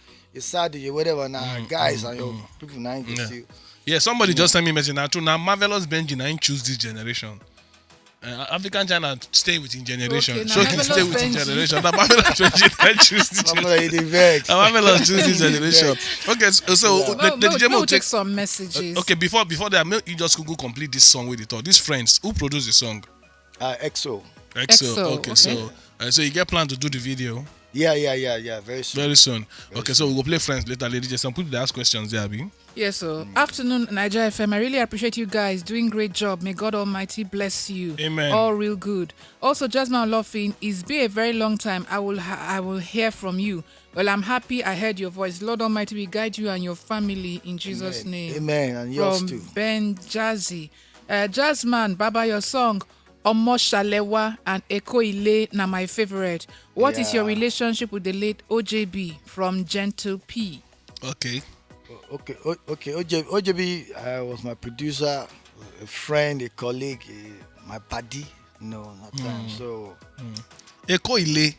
sad, you're whatever, now mm, guys mm, and your mm. people now you yeah. Still. Yeah, somebody yeah. Just sent me a message now too. Now, Marvelous Benji now choose this generation. Uh, African China stay within generation. Okay, so he stay within generation. Now Marvelous Benji now choose this generation. Marvelous choose this generation. Okay, so, so yeah. Well, the, the we'll, we'll take some messages. Uh, okay, before before that, you just go complete this song with it all. These friends who produce the song. Uh, Exo. Exo. Exo okay, okay. So uh, so you get plan to do the video. Yeah, yeah, yeah, yeah. Very soon. Very soon. Very okay, soon. So we'll go play friends later, lady J. Some people they ask questions there, Abi. Yes, sir. Mm. Afternoon, Niger F M. I really appreciate you guys doing great job. May God Almighty bless you. Amen. All real good. Also, Jasmine Olofin, it's been a very long time. I will ha- I will hear from you. Well, I'm happy I heard your voice. Lord Almighty will guide you and your family in Jesus' Amen. Name. Amen. And yours from too. Ben Jazzy. Uh, Jasmine, Baba, your song Omo Shalewa and Eko Ile na my favorite. What yeah. Is your relationship with the late O J B from Gentle P? Okay. Okay, okay. O J B uh, was my producer, a friend, a colleague, a, my buddy. No, not mm. Time. So. Mm. Eko Ile,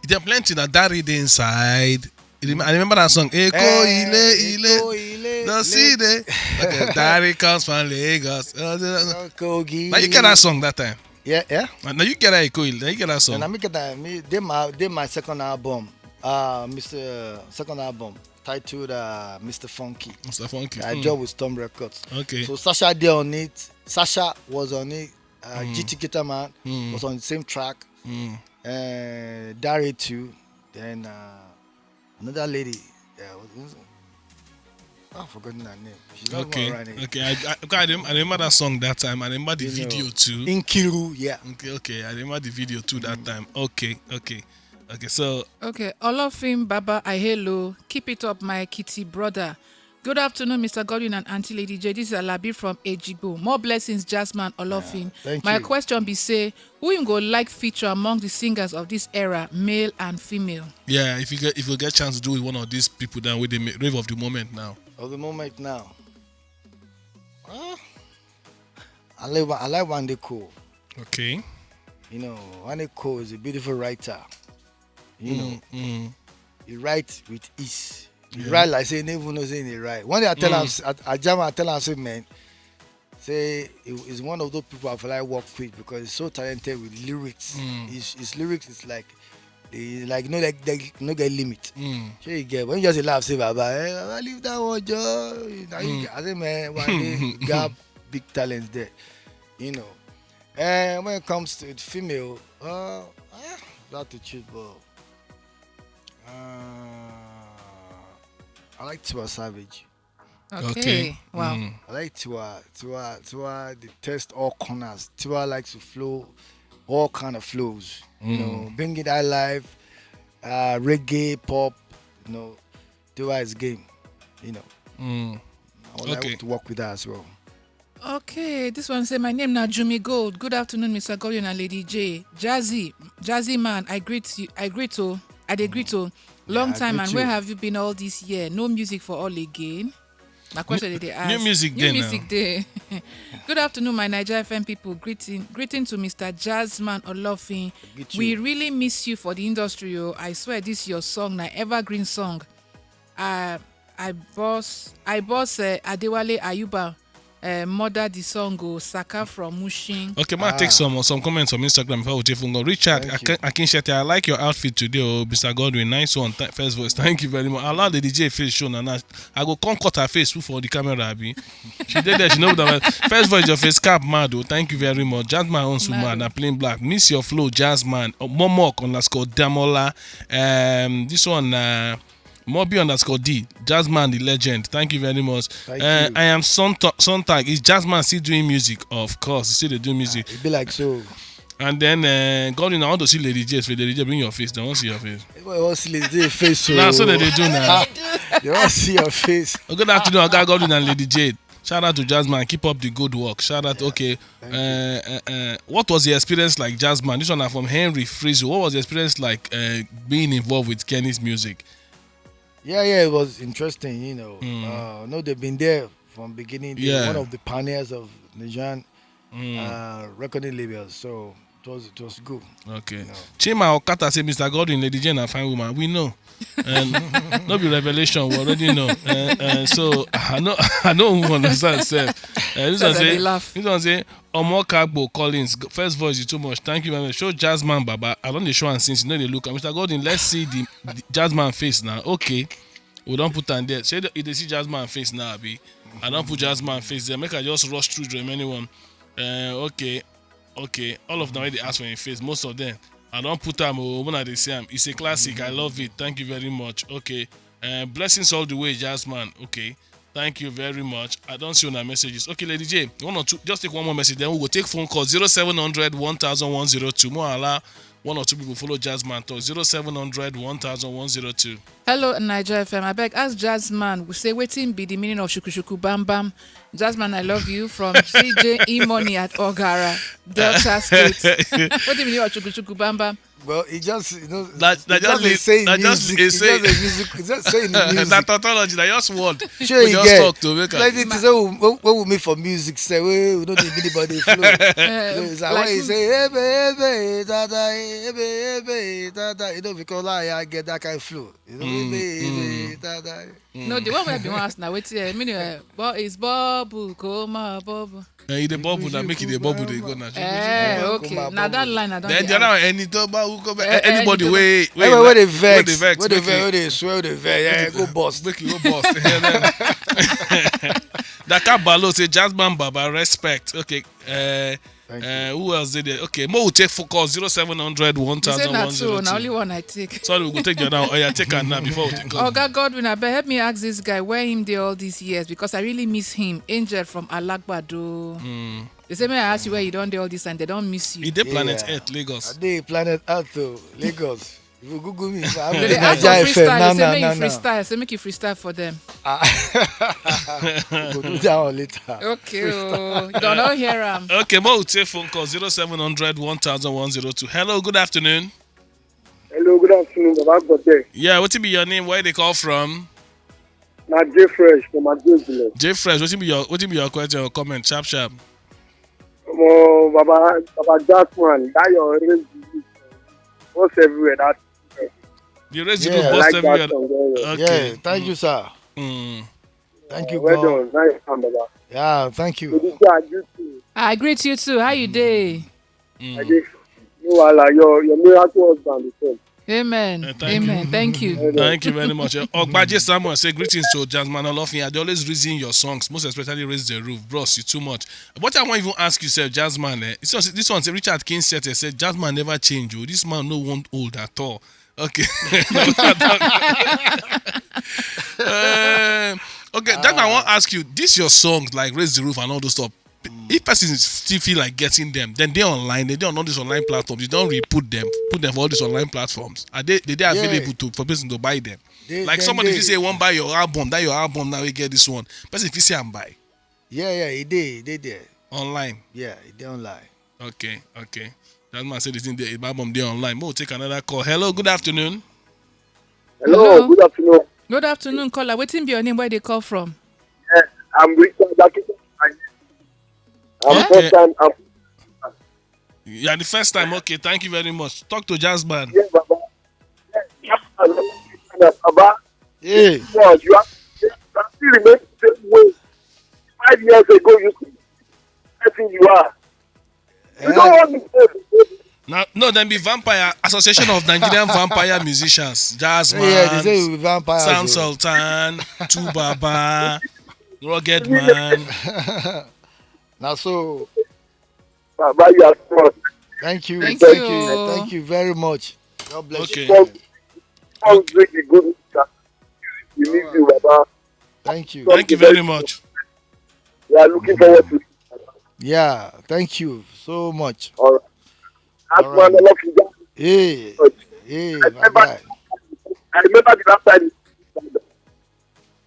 there are plenty that Dari dey inside. I remember that song. Eko eh, Ile Ile. Eko Ile. The city. Okay, Dari comes from Lagos. Kogi. Now you get that song that time. Yeah, yeah. Now you get that Eko Ile. Now you get that song. And I make that. Me, they my, they my second album. Uh, Mister Second album titled uh, Mister Funky. Mister Funky. I mm. Job with Storm Records. Okay. So Sasha did on it. Sasha was on it. Uh, mm. G T Guitar Man mm. Was on the same track. Mm. Uh, Dari too. Then uh, another lady. Uh, I've forgotten her name. She's not okay. Okay. I, I, I, remember that song that time. I remember the you video know, too. Inkiru, yeah. Okay. Okay. I remember the video too that mm. Time. Okay. Okay. Okay, so okay, Olofin Baba, I hello. Keep it up, my Kitty brother. Good afternoon, Mister Godwin and Auntie Lady J. This is Alabi from Ejigbo. More blessings, Jasmine Olofin. Yeah, thank my you. Question be say, who you go like feature among the singers of this era, male and female? Yeah, if you get if you get chance to do with one of these people, then with the rave of the moment now. Of the moment now. Huh? I like I like Wande Coal. Okay. You know, Wande Coal is a beautiful writer. You mm, know, mm. He writes with ease. He yeah. Write like say never know say he write. One day I tell mm. Him, I, I jam, I tell him, I say, man, say he's one of those people I feel like work with because he's so talented with lyrics. Mm. His, his lyrics is like, they like no like they no get limit. Mm. So you get when you just laugh, say, Baba, eh, Baba, leave that one, Joe. Now you mm. Get, I say, man, one day you got big talents there, you know. And when it comes to the female, uh, ah, not to choose, but uh, I like Tiwa Savage. Okay. Okay. Wow. Mm. I like Tiwa. Tiwa. Tiwa. They test all corners. Tiwa likes to flow all kind of flows. You mm. Know, bring it high life, uh, reggae, pop. You know, Tiwa is game. You know. Mm. I would okay. Like to work with that as well. Okay, this one say my name na Jumi Gold. Good afternoon, Mister Gordon and Lady J. Jazzy, Jazzy man, I greet you. I greet you. I dey greet you. Long yeah, time and you. Where have you been all this year? No music for all again. Na question they dey ask. New music new day music now. Day. Good afternoon, my Nigeria F M people. Greeting, greeting to Mister Jazzman Olofin. We really miss you for the industry, oh. I swear this your song na evergreen song. Uh, I boss, I boss uh, Adewale Ayuba. Uh, mother the song go Saka from Mushin. Okay, ma ah. Take some some comments from Instagram before we take phone call. Richard Akinshete, I like your outfit today, oh, Mister Godwin, nice one. Th- first voice, thank you very much. Allow the D J face show now. I go come cut her face for the camera, abi. She did that, she know that. First voice, your face cap mad, oh. Thank you very much. Jazz my own super, na plain black. Miss your flow, jazz man. Oh, Momok underscore Damola. Um, this one, uh, Mobi underscore D, Jazzman the legend. Thank you very much. Thank uh, you. I am Sontag. Sontag. Is Jazzman still doing music? Of course, he still dey do music. Ah, it be like so. And then uh, God, you know, I want to see Lady J. If Lady J, bring your face. They won't see your face. They won't see Lady J face. So. Nah, so they, they do now. They won't see your face. Oh, good afternoon, Oga Godwin and Lady J. Shout out to Jazzman. Keep up the good work. Shout out. Yeah. Okay. Uh, uh, uh, what was the experience like, Jazzman? This one are from Henry Frizzle. What was the experience like uh, being involved with Kenny's music? Yeah, yeah, it was interesting. You know, mm. uh, no, they've been there from beginning. They're yeah. One of the pioneers of Nijan. uh, recording labels. So it was it was good. Okay. Chima Okata say, "Mister Godwin, Lady Jane, a fine woman." We know. And no be revelation, we already know. Uh, uh, so I know I know who understand sef. Uh, this one say, this one say, "Omo Kagbo Collins, first voice, you too much. Thank you very much. Show Jazzman Baba. I don dey show am since, you know they look am. Mister Godwin, let's see the, the Jazzman face now." Okay. We don put am there. Say you dey see Jazzman face now, abi? I don put Jazzman face there. Make I just rush through the remaining one. Uh, okay. Okay. All of them wey dey ask for im face, most of them. I don put am o, when I dey see am. It's a classic. I love it. Thank you very much. Okay. Uh, blessings all the way, Jazzman. Okay. Thank you very much. I don see una messages. Okay, Lady J, one or two, just take one more message, then we go take phone call. Zero seven hundred one thousand one zero two. More allow one or two people follow Jazzman talk. Zero seven hundred one thousand one zero two. Hello, Niger F M. I beg, ask Jazzman. We say, wetin be the meaning of shuku shuku bam bam? Jazzman, I love you from C J E Money at Ogara, Delta State. Wetin be the meaning of shuku shuku bam bam? Well, it just, you know, that, that it just just a, say that just music. A It's say just a music. It's just saying the music. That tautology, that just word. Sure, we you just get talk to make like it say we, we, we meet for music. Say we, we don't need anybody flow. So it's like when you say, "Hey, baby, hey, dada, hey, baby, hey, dada." You know, because I, I get that kind of flow. You know, mm, baby, mm. Dada. No, the one we have been asked now. Wait here. Meaning, uh, but it's bubble, coma, bubble. Eh, e dey bubble na, make e dey bubble dey go na. Eh, okay. Na that line I don. Then the other one, ẹni tó bá wúkọ́ bẹ́ẹ̀, eh, anybody wey, wey dey vex, wey dey vex, wey dey swear, wey dey vex, yeah, go bust. Make e go bust. Daka Balo say, "Jazzman Baba, respect." Okay. Uh, uh, who else did it? Okay, Mo will take for call zero seven hundred one thousand one zero two. Na only one I take. Sorry, we go take the other one. Oh, yeah, take am now before we take call. Oga Godwin, I beg, help me ask this guy where him dey all these years, because I really miss him. Angel from Alagbado. Mm. They say, may I ask you where you don dey all this time? They don miss you. He dey planet Earth, Lagos. I dey planet Earth, oh, Lagos. If you Google me, I'm They dey ask for Naija F M. Freestyle. They say make you freestyle. Say make you freestyle for them. Ah. We go do that one later. Okay, oh, don't know hear am. Okay, more will take phone call zero seven hundred one thousand one zero two. Hello, good afternoon. Hello, good afternoon, Baba Godwin. Yeah, what be your name? Where they call from? Na J Fresh from Ajegunle. J Fresh, what be your, what be your question or comment? Sharp, sharp. Omo, Baba, Baba Jackman, that your raise the roof. What's everywhere? That you raise the roof, yeah, boss, like everywhere. That song very well. Okay. Yeah, thank you, sir. Mm. Thank you, well God. Done. Nice one, Baba. Yeah, thank you. Good job, you too. I greet you too. How you dey? Mm. I dey. No wahala. Your, your miracle husband dey come. Amen. Eh, thank you. Amen. Thank you. Thank you very much. Eh, Ogbaje Samuel say, "Greetings to Jasmine Olofin. I dey always reason your songs, most especially Raise the Roof. Bros, you too much." What I wan even ask you sef, Jasmine, eh, this one, this one say Richard King said, eh, say Jasmine never change o. This man no want old at all. Okay. Eh, okay, Jasmine, I wan ask you, this your songs like Raise the Roof and all those stuff. If person still feel like getting them, then they online, they dey on all these online platforms. You don re-put them, put them for all these online platforms. Are they, they dey available to, for person to buy them? They, like then somebody they fit say, "Wan buy your album, that your album now, you get this one." Person fit say and buy. Yeah, yeah, e dey, e dey there. Online. Yeah, e dey online. Okay, okay. That man say the thing dey, the album dey online. We'll take another call. Hello, good afternoon. Hello, hello. Good afternoon. Good afternoon, caller. Wetin be your name? Where they call from? Yeah, I'm Richard Akita. I'm, eh? First time. I'm, you are the first time. Okay, thank you very much. Talk to Jazz Band. Yeah, Baba. Yeah, Baba. Hey. Come on, you are, you are still remain the same way. Five years ago, you could, I think you are. You don't want me to say. Now, no, then be vampire, Association of Nigerian Vampire Musicians, Jazz Man, yeah, they say we vampires, Sound Sultan, Two Baba, Rugged Man. Now, so, Baba, you are smart. Thank you, thank you, thank you very much. God bless you. Okay. Come, come drink the good water. We need you, Baba. Thank you. Thank you very much. We are looking forward to it. Yeah, thank you so much. All right. That's one of you. Hey, hey, I remember, I remember the last time.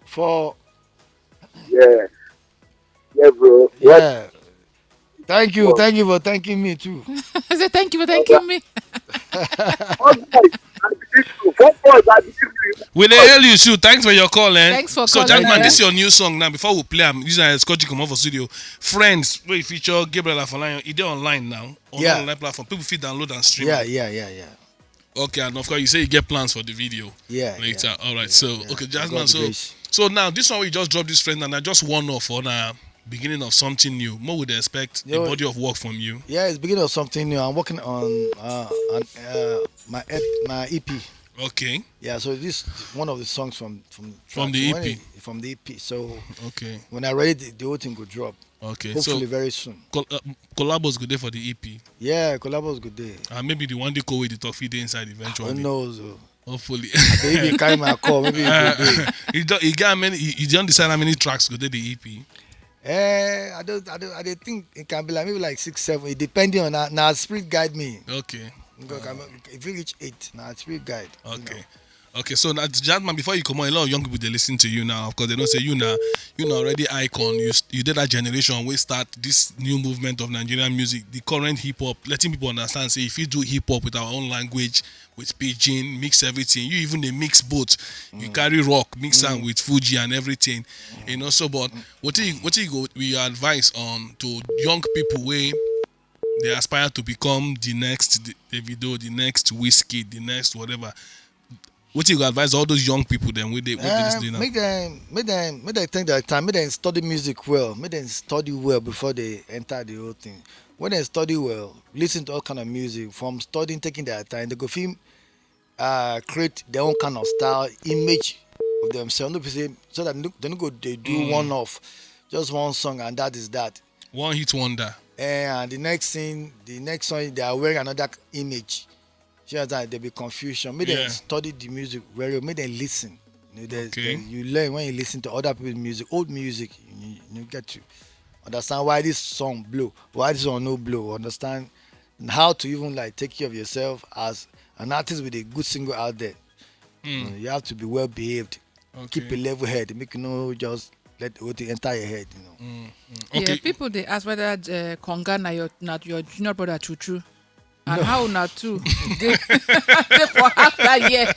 For, yeah. Yeah, bro. Yeah. Thank you. Thank you for thanking me too. I say thank you for thanking me. All right. believe you. Four boys, I believe you. We dey hail you too. Thanks for your call, eh? Thanks for So, calling, Jackman, eh? This is your new song now. Before we play am, use and escort you comot for studio. Friends, wey feature Gabriel Afolayan, e dey online now on Yeah. online platform. People fit download and stream. Yeah, am. Yeah, yeah, yeah. Okay, and of course you say you get plans for the video. Yeah, Later. yeah, All right. yeah, so yeah. okay, God Jasmine. be So grace. so now this one we just drop this friend and I just one off on a beginning of something new. What would they expect Yo. A body of work from you? Yeah, it's beginning of something new. I'm working on uh, on uh, my ep- my E P. Okay. Yeah, so this is one of the songs from from From tracks. the When E P. it- from the E P. So Okay. When I read it, the whole thing go drop. Okay. Hopefully So very soon. col- uh, collabos go there for the E P. Yeah, collabos go there. And maybe the one day Kowe the talk fit dey inside Who eventually. Knows? Oh. Hopefully. Maybe you carry my call. Maybe it go there. You don't. You got many. You, you don't decide how many tracks go there the E P. Eh, I don't, I don't, I don't think it can be like maybe like six, seven. It depending on now. Now spirit guide me. Okay. Go can- If you reach eight, now spirit guide. You Okay. Know. Okay, so that Jasmine, before you come on, a lot of young people they listen to you now. Of course, they don't say you now. You know already icon. You s- you did that generation. We start this new movement of Nigerian music, the current hip hop, letting people understand. Say if you do hip hop with our own language, with pidgin, mix everything. You even they mix both. You carry rock, mix am with Fuji and everything. You know. So, but what do you what do you go with your advice on to young people where they aspire to become the next D- Davido, the next Wizkid, the next whatever? What you go advise all those young people then? What they what they Uh, listen to now? Make them, make them, make them take their time. Make them study music well. Make them study well before they enter the whole thing. When they study well, listen to all kind of music. From studying, taking their time, they go feel uh, create their own kind of style, image of themselves. No be say so that no- they no go they do one off, just one song and that is that. One hit wonder. Eh, and the next thing, the next song they are wearing another image. See that they be confusion. Make them Yeah. Study the music very well. Make them listen. You, know, they, Okay. they- you learn when you listen to other people's music, old music. You, you get to understand why this song blow, why this song no blow. Understand how to even like take care of yourself as an artist with a good single out there. You, know, you have to be well behaved. Keep a Okay. Level head. Make you no just let the whole thing enter your head. You know. Okay. Yeah, people they ask whether uh, Konga na your na your junior brother true true. And how una two dey dey for after year.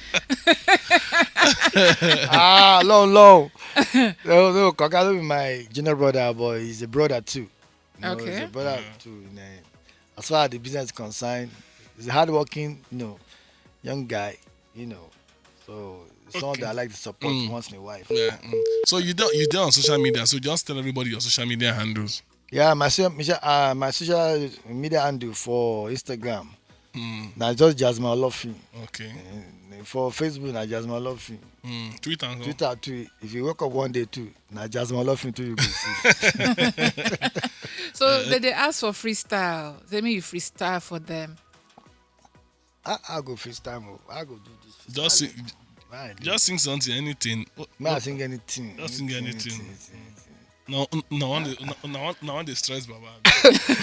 Ah, long, long. No, no, Konga no be my junior brother, but he's a brother too. You know, Okay. He's a brother too. You know. As far as the business is concerned, he's a hardworking, you know, young guy, you know. So it's someone that I like to support once in a while. Yeah. Mm. So you don't you don't on social media. So just tell everybody your social media handles. Yeah, my social, uh, my social media handle for Instagram. Now just Jasmine Olofin. Okay. Eh, For Facebook, na Jasmine Olofin. Mm. Twitter. And Twitter too. If you wake up one day too, na Jasmine Olofin too you go see. So they dey ask for freestyle. Say me you freestyle for them. I, I go freestyle. Oh. I go do this. Just freestyle. sing, Why I do? Just sing something, anything. Oh, Me, I sing anything. Just sing anything. No, no one, dey- no, no one, no one dey stress Baba.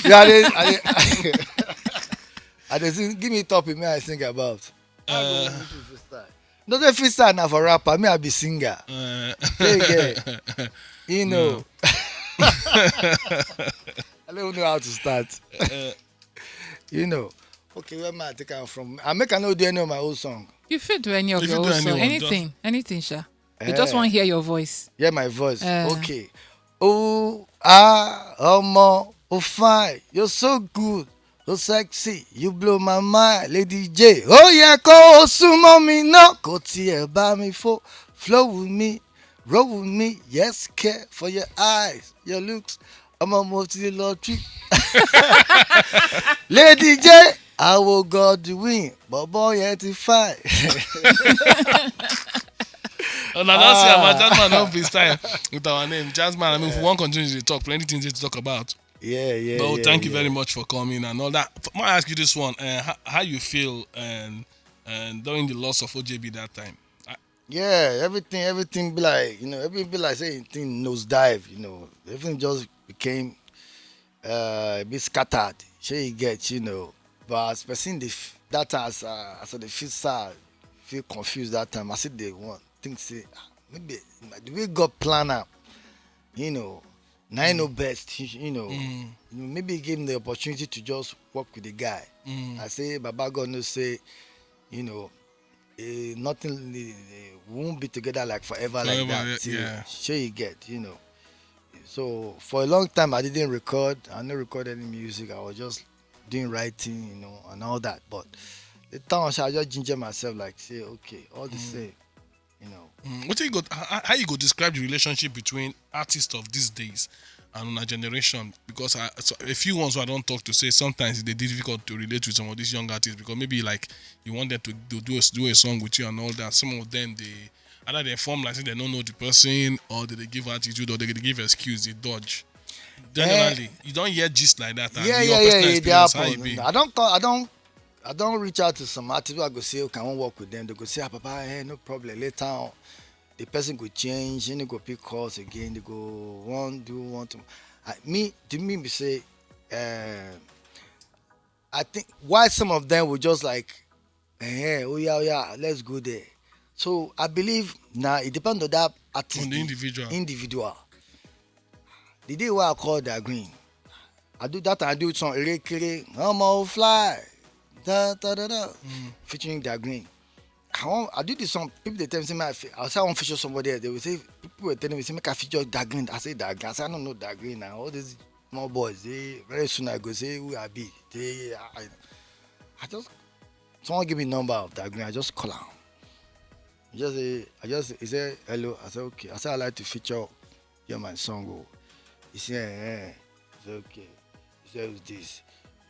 Yeah, I dey, I dey, I dey sing, give me a topic, me I think about. I go Uh, do freestyle. No, the freestyle na for rapper. Me, I be singer. uh, Hey, girl. You know. I don't know how to start. uh, You know. Okay, where am I take am from? I make I no do any of my old song. You fit do any of If you your do own song, anyone, just- anything, anything, sha. They Eh. Just want to hear your voice. Hear my voice. Eh. Okay. Oh, ah, ọmọ, oh fine. You're so good. So sexy. You blow my mind, Lady J. Oh yeah, kó o súnmọ́ mi náà. Kò tiẹ̀ bá mi fò. Flow with me, roll with me. Yes, care for your eyes, your looks. I'm almost to the lottery. Lady J, I will God the win. Bọ̀bọ̀ yẹn ti fine. And I don't see about that man don't freestyle with our name, Jasmine. I mean, if we want to continue to talk, plenty things to talk about. Yeah, yeah. But yeah, thank you yeah. very much for coming and all that. F- May I ask you this one? Uh, how, how you feel and and during the loss of O J B that time? Uh, Yeah, everything, everything be like, you know, everything be like say thing nose dive, you know, everything just became uh, a bit scattered. Shey you get, you know, but as person dey f- that time as uh, as I dey feel sad, feel confused that time. I see the one think say ah, maybe na the way God plan am, you know, na him know best, you, you know, you know, maybe he gave him the opportunity to just work with the guy. I say, Baba God know say, you know, eh, nothing, eh, we won't be together like forever like Forever, that. yeah, Yeah. Yeah. Sure you get, you know. So for a long time, I didn't record. I didn't record any music. I was just doing writing, you know, and all that. But the time I just ginger myself, like, say, okay, all the same, you know. Mm, what you go? How, how you go describe the relationship between artists of these days and our generation? Because I, so a few ones who I don't talk to say sometimes it's difficult to relate with some of these young artists because maybe like you want them to do do a, do a song with you and all that. Some of them they either they form like say they don't know the person or they, they give attitude or they, they give excuse, they dodge. Generally, you don't hear gist like that. And Yeah, your yeah, yeah, personal yeah. They experience, how you happen. be? I don't call. I don't. I don't reach out to some artists who I go say, okay, I won't work with them. They go say, ah, papa, hey, no problem. Later on, the person could change. He go pick calls again. They go one do one to. I, me, to me, we say, uh, I think why some of them will just like, eh, oh yeah, oh yeah, let's go there. So I believe now it depends on that artist, On the individual. Individual. The day where I call that green, I do that. I do some erekere, I'm all fly, da da da da, featuring that green. I want, I do this song. People they tell me say, "Man, I fi-," I say I want to feature somebody else. They will say, people were telling me say make I feature that green. I say that green. I say I don't know that green now. All these small boys, they very soon I go say who I be. They, I, I just someone give me number of that green. I just call him. He just say, I just he said hello. I said okay. I said I like to feature your my song. Oh. He said eh. I said okay. He said who's this?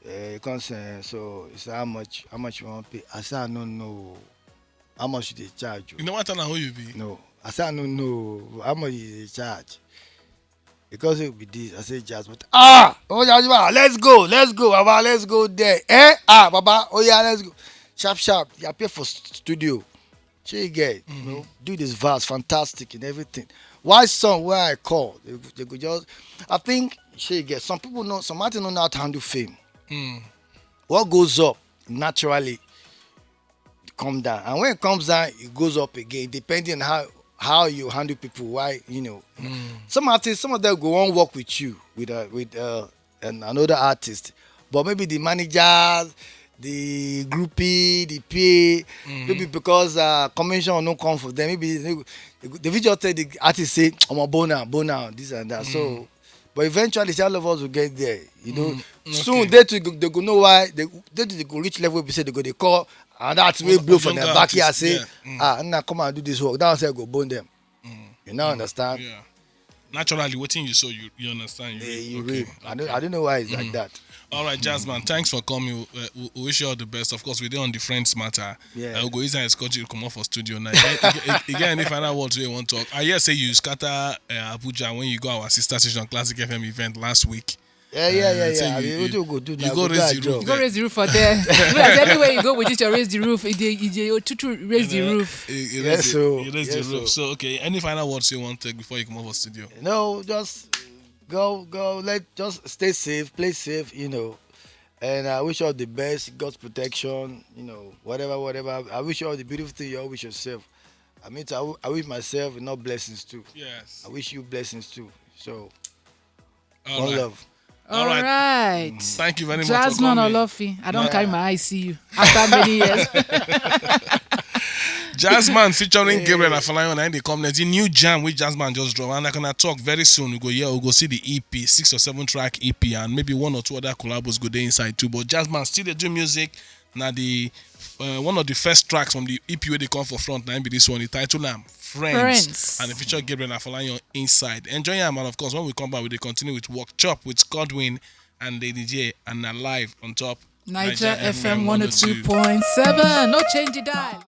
Eh, he come say so. He said how much? How much you want pay? I said I don't know. How much you dey charge? Oh? You know what? Tell her who you be. No. I said I don't know. How much you dey charge? Because it be this. I say jazz, but ah, oh yeah, yeah, let's go, let's go, baba, let's go there. Eh, ah, baba, oh yeah, let's go. Sharp, sharp. You appear for st- studio. She get, you know, do this verse, fantastic and everything. Why song where I call? They, they could just, I think she get. Some people know, some artists don't know how to handle fame. What goes up naturally come down, and when it comes down, it goes up again, depending on how how you handle people. Why, you know, some artists, some of them go on work with you with uh, with uh, an, another artist, but maybe the manager, the groupie, the P A, maybe because uh, commission no come for them, maybe they, they, they will just tell the artist say, "I'm a boner, boner, this and that." So, but eventually, all of us will get there. You know, Mm, soon okay. they too go, they go know why they they, too go reach level we say they go they call and that's way Other blow for younger them back here artists, say, yeah, mm. "Ah, now come and do this work." That one say go bone them. You now understand? Yeah. Naturally, what thing you saw, you you understand. You, Eh, you okay, real. I don't I don't know why it's like that. All right, Jazzman, thanks for coming. Uh, we, we wish you all the best. Of course, we're there on the friends matter. Yeah. Uh, we'll go inside and escort you come off for studio now. You get, you get, you get any final words you want to talk? I hear say you scatter uh, Abuja when you go our sister station Classic F M event last week. Yeah, yeah, yeah, Uh, so yeah. I you- mean, you- what you go do you now? go Go raise do the a roof job. You go raise the roof for there. Because anywhere you go with it, you raise the roof. It dey, it dey, oh, tutu raise the roof. You, you Yes, raise the- so- you raise the yes, roof. so. So okay, any final words you want to take before you come off for studio? No, just go, go. Let just stay safe, play safe. You know, and I wish you all the best, God's protection. You know, whatever, whatever. I wish you all the beautiful thing you all wish yourself. I mean, I, w- I wish myself enough blessings too. Yes. I wish you blessings too. So, All one right. Love. All All right. right. Thank you very much for Jazzman coming. Olofi, I don't carry my eye see you after many years. Jazzman featuring Gabriel Afolayan and they come next. The new jam with Jazzman just drop. And I gonna talk very soon. We go here, we go see the E P, six or seven track E P, and maybe one or two other collabos go there inside too. But Jazzman still they do music. Now the uh, one of the first tracks from the E P where they come for front now be this one. The title name Friends, Friends. And the feature Gabriel Afolayan inside. Enjoy him, and of course when we come back, we dey continue with Work Chop with Godwin and Lady J and Alive on top. Niger F M one oh two point seven. No change the dial.